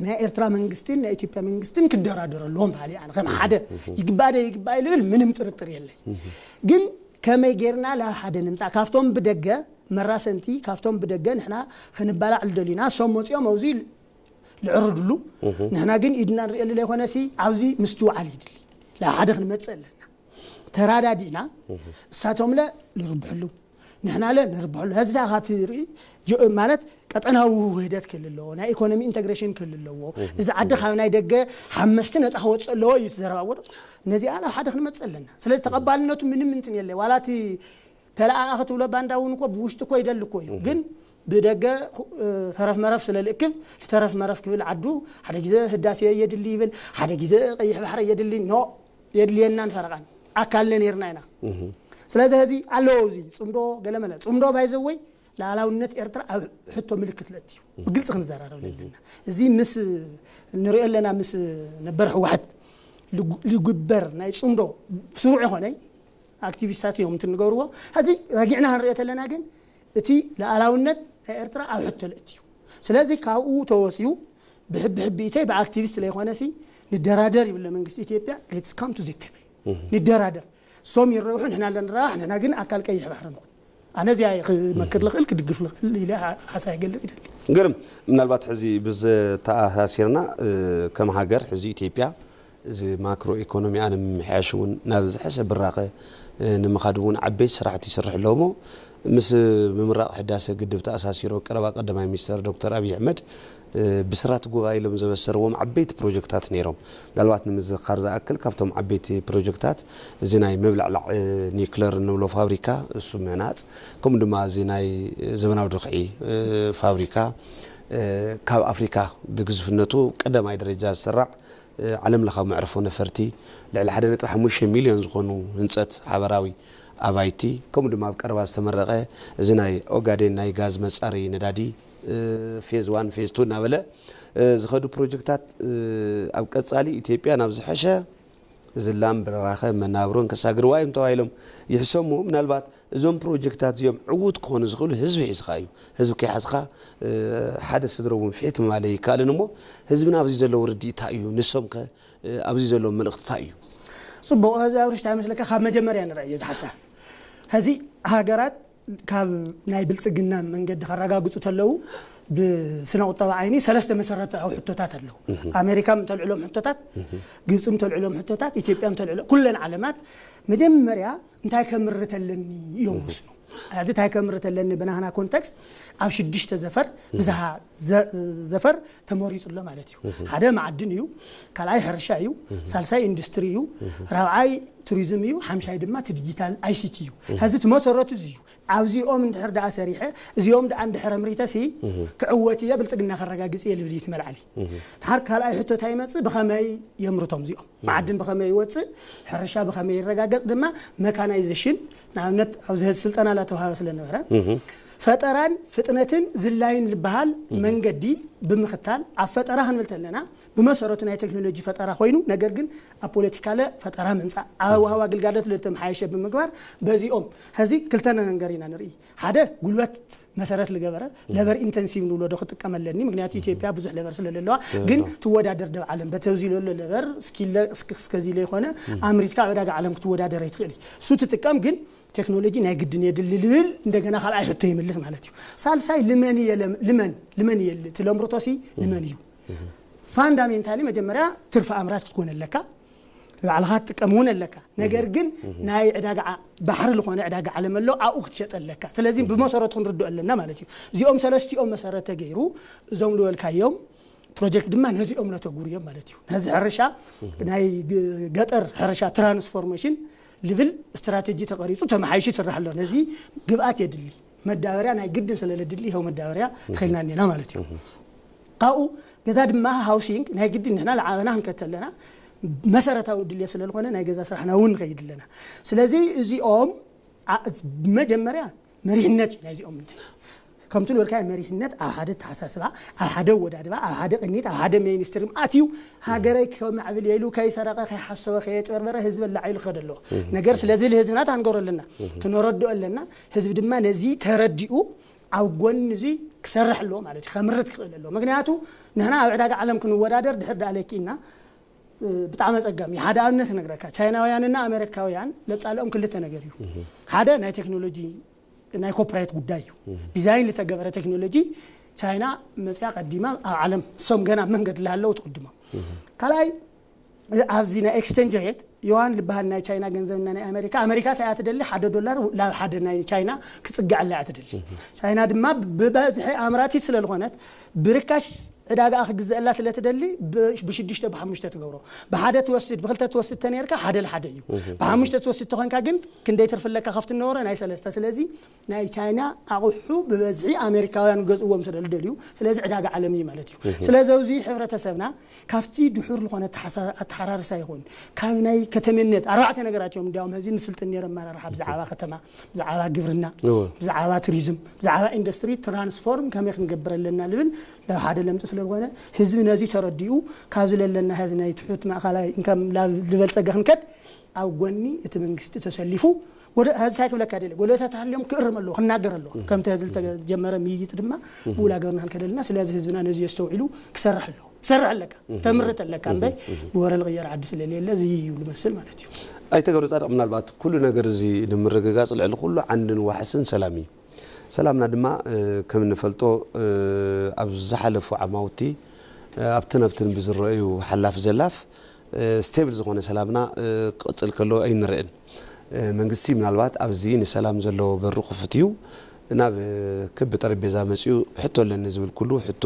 ናይ ኤርትራ መንግስትን ናይ ኢትዮጵያ መንግስትን ክደራደረሎም ባሊ ኣነ ከም ሓደ ይግባእ ደ ይግባእ ልብል ምንም ጥርጥር የለይ ግን ከመይ ጌርና ላ ሓደ ንምፃእ ካብቶም ብደገ መራሰንቲ ካብቶም ብደገ ንሕና ክንባላዕ ልደልዩና እሶም መፂኦም ኣብዚ ልዕርድሉ ንሕና ግን ኢድና ንሪኤሉ ለይኮነሲ ኣብዚ ምስትውዓል ይድሊ ላ ሓደ ክንመፅእ ኣለና ተራዳዲእና እሳቶምለ ልርብሕሉ ንሕናለ ንርብሐሉ። ሕዚ ዳኣ ካቲ ርኢ ማለት ቀጠናዊ ውህደት ክህሉ ኣለዎ፣ ናይ ኢኮኖሚ ኢንተግሬሽን ክህሉ ኣለዎ። እዚ ዓዲ ካብ ናይ ደገ ሓመስቲ ነፃ ክወፅእ ኣለዎ እዩ እቲ ዘረባ ወዶ ነዚኣ ናብ ሓደ ክንመፅእ ኣለና። ስለዚ ተቐባልነቱ ምንም እንትን የለ ዋላ እቲ ተለኣኣኺ ትብሎ ባንዳ እውን እኮ ብውሽጢ እኮ ይደሊ እኮ እዩ ግን ብደገ ተረፍ መረፍ ስለ ልእክብ ተረፍ መረፍ ክብል ዓዱ ሓደ ግዜ ህዳሴ የድሊ ይብል ሓደ ግዜ ቀይሕ ባሕሪ የድሊ ኖ የድልየናን ፈረቓን ኣካልነ ነርና ኢና ስለዚ ሕዚ ኣለዎ እዚ ፅምዶ ገለመለ ፅምዶ ባይዘወይ ላዕላውነት ኤርትራ ኣብ ሕቶ ምልክት ለእትዩ ብግልፂ ክንዘራረብ ለለና እዚ ምስ ንሪኦ ኣለና ምስ ነበር ህወሓት ልጉ- ልግበር ናይ ጽምዶ ስሩዕ ይኾነይ ኣክቲቪስታት እዮም እንትንገብርዎ። ሕዚ ረጊዕና ክንሪኦ ተለና ግን እቲ ሉዓላውነት ናይ ኤርትራ ኣብ ሕቶ ልእቲ እዩ። ስለዚ ካብኡ ተወፂኡ ብሕቢ ሕቢኢተይ ብኣክቲቪስት ለይኮነሲ ንደራደር ይብለ መንግስቲ ኢትዮጵያ። Let's come to the table ንደራደር። ሶም ይረብሑ ንሕና ለንረባሕ ንሕና ግን ኣካል ቀይሕ ባሕሪ ንኹን። ኣነ እዚኣ ክመክር ልኽእል ክድግፍ ልኽእል ኢለ ሓሳይ ገልጽ ይደሊ። ግርም። ምናልባት ሕዚ ብዝተኣሳሲርና ከም ሃገር ሕዚ ኢትዮጵያ እዚ ማክሮ ኢኮኖሚኣ ንምምሕያሽ እውን ናብ ዝሐሸ ብራኸ ንምኻድ እውን ዓበይቲ ስራሕቲ ይስርሕ ኣለዎ። ምስ ምምራቕ ሕዳሰ ግድብ ተኣሳሲሮ ቀረባ ቀዳማይ ሚኒስተር ዶክተር ኣብይ ኣሕመድ ብስራት ጉባኤ ኢሎም ዘበሰርዎም ዓበይቲ ፕሮጀክታት ነይሮም። ምናልባት ንምዝኻር ዝኣክል ካብቶም ዓበይቲ ፕሮጀክታት እዚ ናይ ምብላዕላዕ ኒክለር እንብሎ ፋብሪካ እሱ ምህናፅ፣ ከምኡ ድማ እዚ ናይ ዘመናዊ ድኽዒ ፋብሪካ ካብ ኣፍሪካ ብግዝፍነቱ ቀዳማይ ደረጃ ዝስራዕ ዓለም ለኻዊ መዕርፎ ነፈርቲ፣ ልዕሊ ሓደ ነጥቢ ሓሙሽተ ሚልዮን ዝኾኑ ህንፀት ሓበራዊ ኣባይቲ፣ ከምኡ ድማ ኣብ ቀረባ ዝተመረቐ እዚ ናይ ኦጋዴን ናይ ጋዝ መፃረዪ ነዳዲ ፌዝ ዋን ፌዝ ቱ እናበለ ዝኸዱ ፕሮጀክታት ኣብ ቀፃሊ ኢትዮጵያ ናብ ዝሐሸ ዝላም ብራኸ መናብሮን ከሳግርዋ እዮም ተባሂሎም ይሕሰሙ። ምናልባት እዞም ፕሮጀክታት እዚኦም ዕዉት ክኾኑ ዝኽእሉ ህዝቢ ሒዝኻ እዩ። ህዝቢ ከይሓዝኻ ሓደ ስድሮ እውን ፍሒት ምባል ኣይከኣልን። እሞ ህዝብና ኣብዚ ዘለዉ ርድኢት እንታይ እዩ? ንሶም ከ ኣብዚ ዘለዎም መልእኽቲ እንታይ እዩ? ፅቡቕ። እዚ ኣብ ርሽታ ይመስለካ ካብ መጀመርያ ንርኣዮ እዚ ሓሳብ። ሕዚ ሃገራት ካብ ናይ ብልፅግና መንገዲ ከረጋግፁ ተለዉ ብስነ ቁጠባ ዓይኒ ሰለስተ መሰረታዊ ሕቶታት ኣለዉ። ኣሜሪካ ምተልዕሎም ሕቶታት፣ ግብፂ ምተልዕሎም ሕቶታት፣ ኢትዮጵያ ምተልዕሎ ኩለን ዓለማት መጀመርያ እንታይ ከምርት ኣለኒ እዮም ዝወስኑ። እዚ እንታይ ከምርት ኣለኒ ብናህና ኮንቴክስት ኣብ ሽዱሽተ ዘፈር ብዝሃ ዘፈር ተመሪፁ ኣሎ ማለት እዩ። ሓደ መዓድን እዩ፣ ካልኣይ ሕርሻ እዩ፣ ሳልሳይ ኢንዱስትሪ እዩ፣ ራብዓይ ቱሪዝም እዩ፣ ሓምሻይ ድማ እቲ ዲጂታል ኣይሲቲ እዩ። ሕዚ እቲ መሰረቱ እዚ እዩ። ኣብዚኦም እንድሕር ደኣ ሰሪሐ እዚኦም ደኣ እንድሕር ኣምሪተሲ ክዕወት እየ ብልፅግና ከረጋግፅ እየ ልብል እዩ እቲ መልዓሊ። ድሓር ካልኣይ ሕቶ እንታይ ይመፅእ? ብኸመይ የምርቶም እዚኦም? መዓድን ብኸመይ ይወፅእ? ሕርሻ ብኸመይ ይረጋገፅ? ድማ መካናይዜሽን ንኣብነት ኣብዚ ሕዚ ስልጠና ላተውሃበ ስለነበረ ፈጠራን ፍጥነትን ዝላይን ዝበሃል መንገዲ ብምኽታል ኣብ ፈጠራ ክንብል ተለና ብመሰረቱ ናይ ቴክኖሎጂ ፈጠራ ኮይኑ ነገር ግን ኣብ ፖለቲካለ ፈጠራ ምምፃእ ኣብ ወሃብ ኣግልጋሎት ለተመሓየሸ ብምግባር በዚኦም ሕዚ ክልተ ነገር ኢና ንርኢ። ሓደ ጉልበት መሰረት ዝገበረ ለበር ኢንተንሲቭ ንብሎ ዶ ክጥቀም ኣለኒ? ምክንያቱ ኢትዮጵያ ብዙሕ ለበር ስለለለዋ ግን ትወዳደር ደብ ዓለም በተዚ ለሎ ለበር እስከዚ ለይኮነ ኣምሪትካ ኣብ ዕዳጋ ዓለም ክትወዳደር ኣይትኽእል። እሱ ትጥቀም ግን ቴክኖሎጂ ናይ ግድን የድሊ ልብል እንደገና ካልኣይ ሕቶ ይምልስ ማለት እዩ። ሳልሳይ ልመን እየ ልመን ልመን እየ ትለምርቶሲ ልመን እዩ። ፋንዳሜንታሊ መጀመርያ ትርፊ ኣምራች ክትኮን ኣለካ። ንባዕልኻ ትጥቀም እውን ኣለካ። ነገር ግን ናይ ዕዳጋ ባሕሪ ዝኾነ ዕዳጋ ዓለም ኣሎ ኣብኡ ክትሸጥ ኣለካ። ስለዚ ብመሰረቱ ክንርድኦ ኣለና ማለት እዩ። እዚኦም ሰለስቲኦም መሰረት ተገይሩ እዞም ዝበልካዮም ፕሮጀክት ድማ ነዚኦም ነተጉር እዮም ማለት እዩ። ነዚ ሕርሻ ናይ ገጠር ሕርሻ ትራንስፎርሜሽን ልብል ስትራቴጂ ተቐሪፁ ተመሓይሹ ይስራሕ ኣሎ። ነዚ ግብኣት የድሊ። መዳበርያ ናይ ግድን ስለለድሊ ይኸው መዳበርያ ተኸልና እኒና ማለት እዩ። ካብኡ ገዛ ድማ ሃውሲንግ ናይ ግድን ንሕና ለዓበና ክንከተለና መሰረታዊ ድልየት ስለዝኾነ ናይ ገዛ ስራሕና እውን ንኸይድ ኣለና። ስለዚ እዚኦም መጀመርያ መሪሕነት እዩ ናይዚኦም እንትን ከምቲ ዝበልካዮ መሪሕነት ኣብ ሓደ ተሓሳስባ ኣብ ሓደ ወዳድባ ኣብ ሓደ ቅኒት ኣብ ሓደ ሜይንስትሪም ኣትዩ ሃገረይ ከማዕብል ኢሉ ከይሰረቀ ከይሓሰወ ከየጭበርበረ ህዝቢ ኣላዒሉ ክኸድ ኣለዎ። ነገር ስለዚ ህዝብና ታንገሮ ኣለና ክነረድኦ ኣለና። ህዝቢ ድማ ነዚ ተረዲኡ ኣብ ጎኒ እዚ ክሰርሕ ኣለዎ ማለት እዩ። ከምርት ክኽእል ኣለዎ። ምክንያቱ ንሕና ኣብ ዕዳጋ ዓለም ክንወዳደር ድሕር ዳኣ ለኪእና ብጣዕሚ ኣፀጋሚ ሓደ ኣብነት ነግረካ። ቻይናውያንና ኣሜሪካውያን ለፃልኦም ክልተ ነገር እዩ። ሓደ ናይ ቴክኖሎጂ ናይ ኮፒራይት ጉዳይ እዩ። ዲዛይን ዝተገበረ ቴክኖሎጂ ቻይና መፅያ ቀዲማ ኣብ ዓለም እሶም ገና መንገዲ ላሃለው ትቅድሞም። ካልኣይ ኣብዚ ናይ ኤክስቸንጅ ሬት ዮዋን ዝበሃል ናይ ቻይና ገንዘብና ናይ ኣሜሪካ ኣሜሪካ እንታይ እያ ትደሊ ሓደ ዶላር ናብ ሓደ ናይ ቻይና ክፅግዐላ እያ ትደሊ። ቻይና ድማ ብበዝሒ ኣምራቲት ስለዝኾነት ብርካሽ ዕዳጋኣ ክግዘአላ ስለትደሊ ብሽዱሽተ ብሓሙሽተ ትገብሮ። ብሓደ ትወስድ ብክልተ ትወስድ ተነርካ ሓደ ልሓደ እዩ። ብሓሙሽተ ትወስድ ተኾንካ ግን ክንደይ ትርፊ ኣለካ ከፍት ነበረ ናይ ሰለስተ ስለዚ ናይ ቻይና ኣቑሑ ብበዝሒ ኣሜሪካውያን ገዝእዎም ስለልደልዩ ስለዚ ዕዳጋ ዓለም እዩ ማለት እዩ። ስለዚ እዚ ሕብረተሰብና ካብቲ ድሑር ዝኾነ ኣተሓራርሳ ይኹን ካብ ናይ ከተሜነት ኣርባዕተ ነገራት እዮም እንዲያውም ህዚ ንስልጥን ነይረ ኣመራርሓ ብዛዕባ ከተማ ብዛዕባ ግብርና ብዛዕባ ቱሪዝም ብዛዕባ ኢንዱስትሪ ትራንስፎርም ከመይ ክንገብር ኣለና ልብል ናብ ሓደ ለምፅ ስለ ዝኾነ ህዝቢ ነዚ ተረዲኡ ካብዚ ለለና ሀዚ ናይ ትሑት ማእኸላይ እንከም ላብ ዝበልፀገ ክንከድ ኣብ ጎኒ እቲ መንግስቲ ተሰሊፉ ጎደ ሀዚ ሳይ ክብለካ ደለ ጎደታት ሃልዮም ክእርም ኣለዎ ክናገር ኣለዎ። ከምቲ ሀዚ ዝተጀመረ ምይይጥ ድማ ብውላ ገርና ክንከደልና። ስለዚ ህዝብና ነዚ የስተውዒሉ ክሰርሕ ኣለዎ። ክሰርሕ ኣለካ ተምርት ኣለካ እምበይ ብወረ ልቕየር ዓዲ ስለሌለ እዚ እዩ ልመስል ማለት እዩ። ኣይተገብረ ጻድቕ፣ ምናልባት ኩሉ ነገር እዚ ንምርግጋጽ ልዕሊ ኩሉ ዓንድን ዋሕስን ሰላም እዩ። ሰላምና ድማ ከም እንፈልጦ ኣብ ዝሓለፉ ዓማውቲ ኣብትን ኣብትን ብዝረኣዩ ሓላፍ ዘላፍ ስቴብል ዝኾነ ሰላምና ክቕፅል ከሎ ኣይንርእን። መንግስቲ ምናልባት ኣብዚ ንሰላም ዘለዎ በሩ ክፉት እዩ። ናብ ክቢ ጠረጴዛ መፅኡ ሕቶ ኣለኒ ዝብል ኩሉ ሕቱ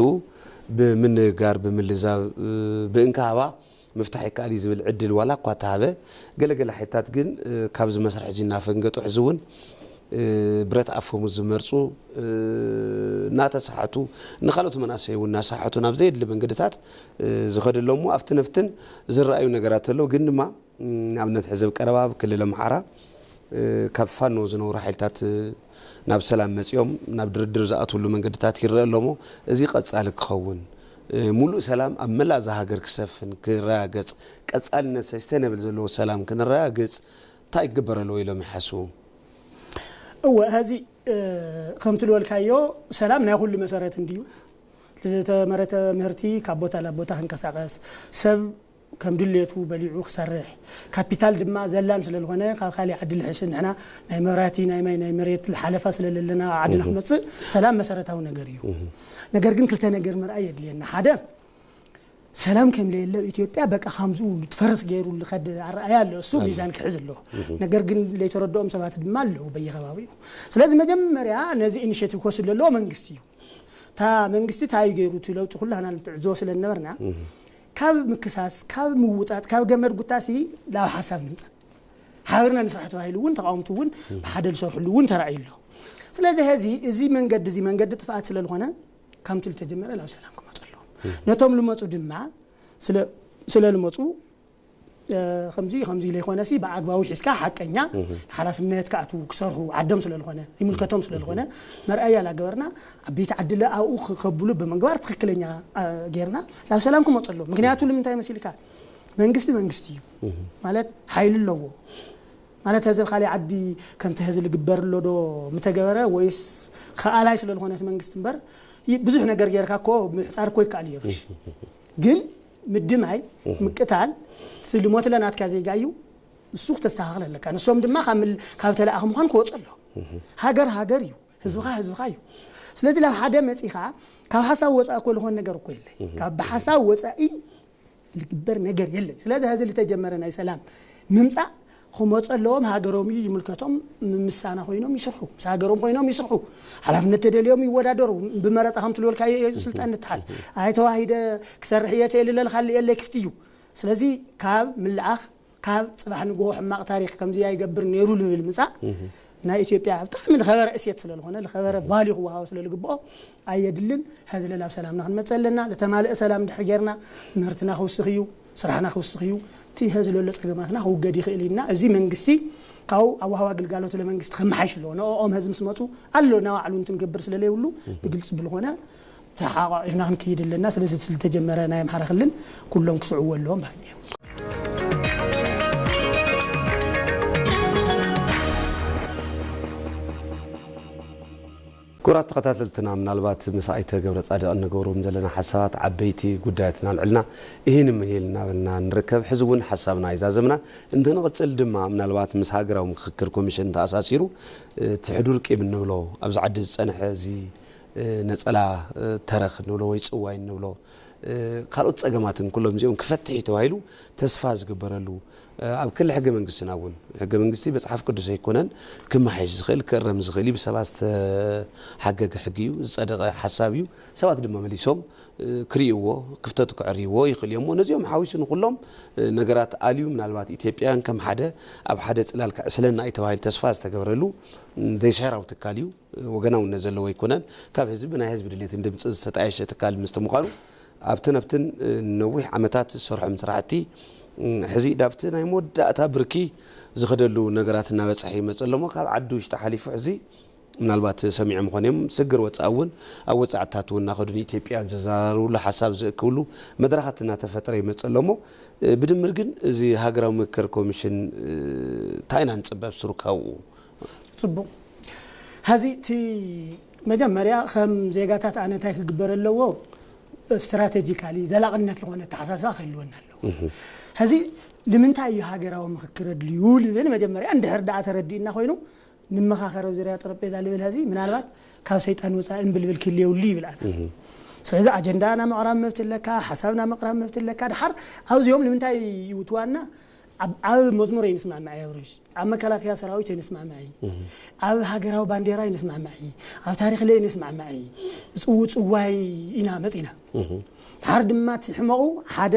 ብምንጋር ብምልዛብ ብእንካሃባ ምፍታሕ ይከኣል እዩ ዝብል ዕድል ዋላ እኳ ተሃበ፣ ገለገለ ሓይልታት ግን ካብዚ መስርሕ እዚ እናፈንገጡ ሕዚ እውን ብረት ኣፈሙዝ ዝመርፁ እናተሳሓቱ ንካልኦት መናእሰይ እውን እናሳሓቱ ናብ ዘየድሊ መንገድታት ዝኸዱ ኣለዉ። ኣብቲ ነፍትን ዝረኣዩ ነገራት ኣለዉ። ግን ድማ ንኣብነት ሕዚ ኣብ ቀረባ ኣብ ክልል ኣምሓራ ካብ ፋኖ ዝነብሩ ሓይልታት ናብ ሰላም መፂኦም ናብ ድርድር ዝኣትውሉ መንገድታት ይረአ ኣሎ። እሞ እዚ ቀፃሊ ክኸውን፣ ሙሉእ ሰላም ኣብ መላእ እዛ ሃገር ክሰፍን ክረጋገፅ፣ ቀፃልነት ሰስተይነብል ዘለዎ ሰላም ክንረጋግፅ እንታይ ይግበር ኣለዎ ኢሎም ይሓስቡ? እወ፣ ሀዚ ከምቲ ዝበልካዮ ሰላም ናይ ኩሉ መሰረት እንድዩ። ዝተመረተ ምህርቲ ካብ ቦታ ናብ ቦታ ክንቀሳቀስ፣ ሰብ ከም ድሌቱ በሊዑ ክሰርሕ፣ ካፒታል ድማ ዘላን ስለዝኾነ ካብ ካሊእ ዓዲ ልሕሽ። ንሕና ናይ መብራህቲ ናይ ማይ ናይ መሬት ሓለፋ ስለለለና ዓድና ክመፅእ ሰላም መሰረታዊ ነገር እዩ። ነገር ግን ክልተ ነገር ምርኣይ የድልየና። ሓደ ሰላም ከም ለየለ ኢትዮጵያ በቃ ከምዚ ትፈርስ ገይሩ ልኸድ ኣረኣያ ኣሎ። እሱ ሚዛን ክሕዝ ኣለዎ። ነገር ግን ለይተረድኦም ሰባት ድማ ኣለዉ በየከባቢኡ። ስለዚ መጀመርያ ነዚ ኢኒሽቲቭ ክወስድ ዘለዎ መንግስቲ እዩ። እታ መንግስቲ እንታይ ገይሩ እቲ ለውጢ ኩላህና ንትዕዝቦ ስለ ዝነበርና ካብ ምክሳስ ካብ ምውጣጥ ካብ ገመድ ጉታሲ ናብ ሓሳብ ንምፃእ ሓቢርና ንስራሕ ተባሂሉ እውን ተቃወምቲ እውን ብሓደ ዝሰርሕሉ እውን ተራእዩ ኣሎ። ስለዚ ሀዚ እዚ መንገዲ እዚ መንገዲ ጥፍኣት ስለ ዝኾነ ከምቲ ዝተጀመረ ናብ ሰላም ክመፁ ኣለዎም። ነቶም ልመፁ ድማ ስለ ልመፁ ከምዚ ከምዚ ኢለ ይኮነሲ ብኣግባቡ ሒዝካ ሓቀኛ ሓላፍነት ክኣትዉ ክሰርሑ ዓዶም ስለዝኾነ ይምልከቶም ስለዝኾነ መርኣያ ላገበርና ዓበይቲ ዓድለ ኣብኡ ከብሉ ብምግባር ትኽክለኛ ጌርና ናብ ሰላም ክመፁ ኣለዎም። ምክንያቱ ልምንታይ መሲልካ መንግስቲ መንግስቲ እዩ ማለት ሓይሊ ኣለዎ ማለት ህዝብ ካሊእ ዓዲ ከምቲ ህዝብ ልግበር ኣሎ ዶ ምተገበረ ወይስ ከኣላይ ስለዝኾነ እቲ መንግስቲ እምበር ብዙሕ ነገር ጌርካ እኮ ምሕፃር እኮ ይከኣል እዩ። ግን ምድማይ ምቅታል እቲ ልሞትለ ናትካ ዜጋ እዩ። እሱ ክተስተኻኽል ኣለካ። ንሶም ድማ ካብ ተለኣኽ ምዃን ክወፁ ኣለዎ። ሃገር ሃገር እዩ፣ ህዝብኻ ህዝብኻ እዩ። ስለዚ ናብ ሓደ መፂኻ ካብ ሓሳብ ወፃእ እኮ ዝኾን ነገር እኮ የለይ። ካብ ብሓሳብ ወፃኢ ልግበር ነገር የለይ። ስለዚ ሀዚ ልተጀመረ ናይ ሰላም ምምፃእ ክመፁ ኣለዎም። ሃገሮም እዩ ይምልከቶም። ምሳና ኮይኖም ይስርሑ፣ ምስ ሃገሮም ኮይኖም ይስርሑ። ሓላፍነት ተደልዮም ይወዳደሩ። ብመረፃ ከም ትልበልካዮ ስልጣን ንትሓዝ ኣይተዋሂደ ክሰርሕ እየ ተየልለልካ የለይ ክፍቲ እዩ። ስለዚ ካብ ምልኣኽ ካብ ፅባሕ ንግሆ ሕማቕ ታሪክ ከምዚ ኣይገብር ነይሩ ልብል ምፃእ ናይ ኢትዮጵያ ብጣዕሚ ዝኸበረ እሴት ስለዝኾነ ዝኸበረ ቫልዩ ክወሃቦ ስለዝግብኦ ኣየድልን። ሀዚ ለላብ ሰላምና ክንመፅእ ኣለና። ዝተማልአ ሰላም ድሕር ጌርና ምህርትና ክውስኽ እዩ፣ ስራሕና ክውስኽ እዩ። እቲ ሀዚ ለሎ ፀገማትና ክውገድ ይኽእል ኢልና እዚ መንግስቲ ካብኡ ኣዋሃባ ግልጋሎት ለመንግስቲ ከመሓይሽ ኣለዎ። ንኦም ሀዚ ምስ መፁ ኣሎ ናባዕሉ እንትንገብር ስለለይብሉ ብግልፂ ብልኾነ ተሓቋቂፍና ክንክይድ ኣለና። ስለዚ ዝተጀመረ ናይ ኣምሓራ ክልል ኩሎም ክስዕዎ ኣለዎም ባህል እዮም። ክቡራት ተኸታተልትና ምናልባት ምስ ኣይተ ገብረ ጻድቕ እንገብሮም ዘለና ሓሳባት ዓበይቲ ጉዳያት እናልዕልና ይህን ምህል እናበልና ንርከብ። ሕዚ እውን ሓሳብና ይዛዘምና እንትንቕጽል ድማ ምናልባት ምስ ሃገራዊ ምክክር ኮሚሽን ተኣሳሲሩ እቲ ሕዱር ቂም እንብሎ ኣብዚ ዓዲ ዝጸንሐ እዚ ነጸላ ተረኽ እንብሎ ወይ ጽዋይ እንብሎ ካልኦት ጸገማትን ኩሎም እዚኦም ክፈትሕ እዩ ተባሂሉ ተስፋ ዝግበረሉ ኣብ ክሊ ሕገ መንግስትና እውን ሕገ መንግስቲ መፅሓፍ ቅዱስ ኣይኮነን ክመሓየሽ ዝኽእል ክእረም ዝኽእል እዩ ብሰባት ዝተሓገገ ሕጊ እዩ ዝፀደቐ ሓሳብ እዩ ሰባት ድማ መሊሶም ክርእይዎ ክፍተቱ ክዕርይዎ ይኽእል እዮም ነዚኦም ሓዊሱ ንኩሎም ነገራት ኣልዩ ምናልባት ኢትዮጵያን ከም ሓደ ኣብ ሓደ ፅላል ክዕስለና እዩ ተባሂሉ ተስፋ ዝተገብረሉ ዘይስሕራዊ ትካል እዩ ወገናውነት ዘለዎ ኣይኮነን ካብ ህዝቢ ብናይ ህዝቢ ድሌትን ድምፅን ዝተጣየሸ ትካል ምስቲ ምዃኑ ኣብትን ኣብትን ነዊሕ ዓመታት ዝሰርሖም ስራሕቲ ሕዚ ዳብቲ ናይ መወዳእታ ብርኪ ዝኸደሉ ነገራት እናበፅሐ ይመፅ ኣለሞ ካብ ዓዲ ውሽጢ ሓሊፉ ሕዚ ምናልባት ሰሚዖም ኾን እዮም፣ ስግር ወፃእ እውን ኣብ ወፃዕታት እውን እናኸዱ ንኢትዮጵያን ዘዘራርብሉ ሓሳብ ዝእክብሉ መድረኻት እናተፈጠረ ይመፅእ ኣሎ። እሞ ብድምር ግን እዚ ሃገራዊ ምክክር ኮሚሽን እንታይ ኢና ንፅበብ ስሩ ካብኡ? ፅቡቕ። ሀዚ እቲ መጀመርያ ከም ዜጋታት ኣነ እንታይ ክግበር ኣለዎ? ስትራቴጂካሊ ዘላቕነት ዝኾነ ኣተሓሳስባ ክህልወና ኣለዎ። ሀዚ ንምንታይ እዩ ሃገራዊ ምክክር ኣድልዩ ልብል መጀመርያ እንድሕር ደኣ ተረዲእና ኮይኑ ንመኻኸር ኣብ ዙርያ ጠረጴዛ ልብል ሀዚ ምናልባት ካብ ሰይጣን ወፃኢ እምብልብል ክል የብሉ ይብል ኣነ። ስለዚ ኣጀንዳና ምቕራብ መብት ኣለካ፣ ሓሳብና ምቕራብ መብት ኣለካ። ድሓር ኣብዚኦም ንምንታይ ይውትዋና? ኣብ መዝሙር ኣይንስማማዕ ኣብርሽ፣ ኣብ መከላከያ ሰራዊት ኣይንስማማዕ፣ ኣብ ሃገራዊ ባንዴራ ኣይንስማማዕ፣ ኣብ ታሪክ ለይ ኣይንስማማዕ። ፅው ፅዋይ ኢና መፂና። ድሓር ድማ እቲ ሕመቑ ሓደ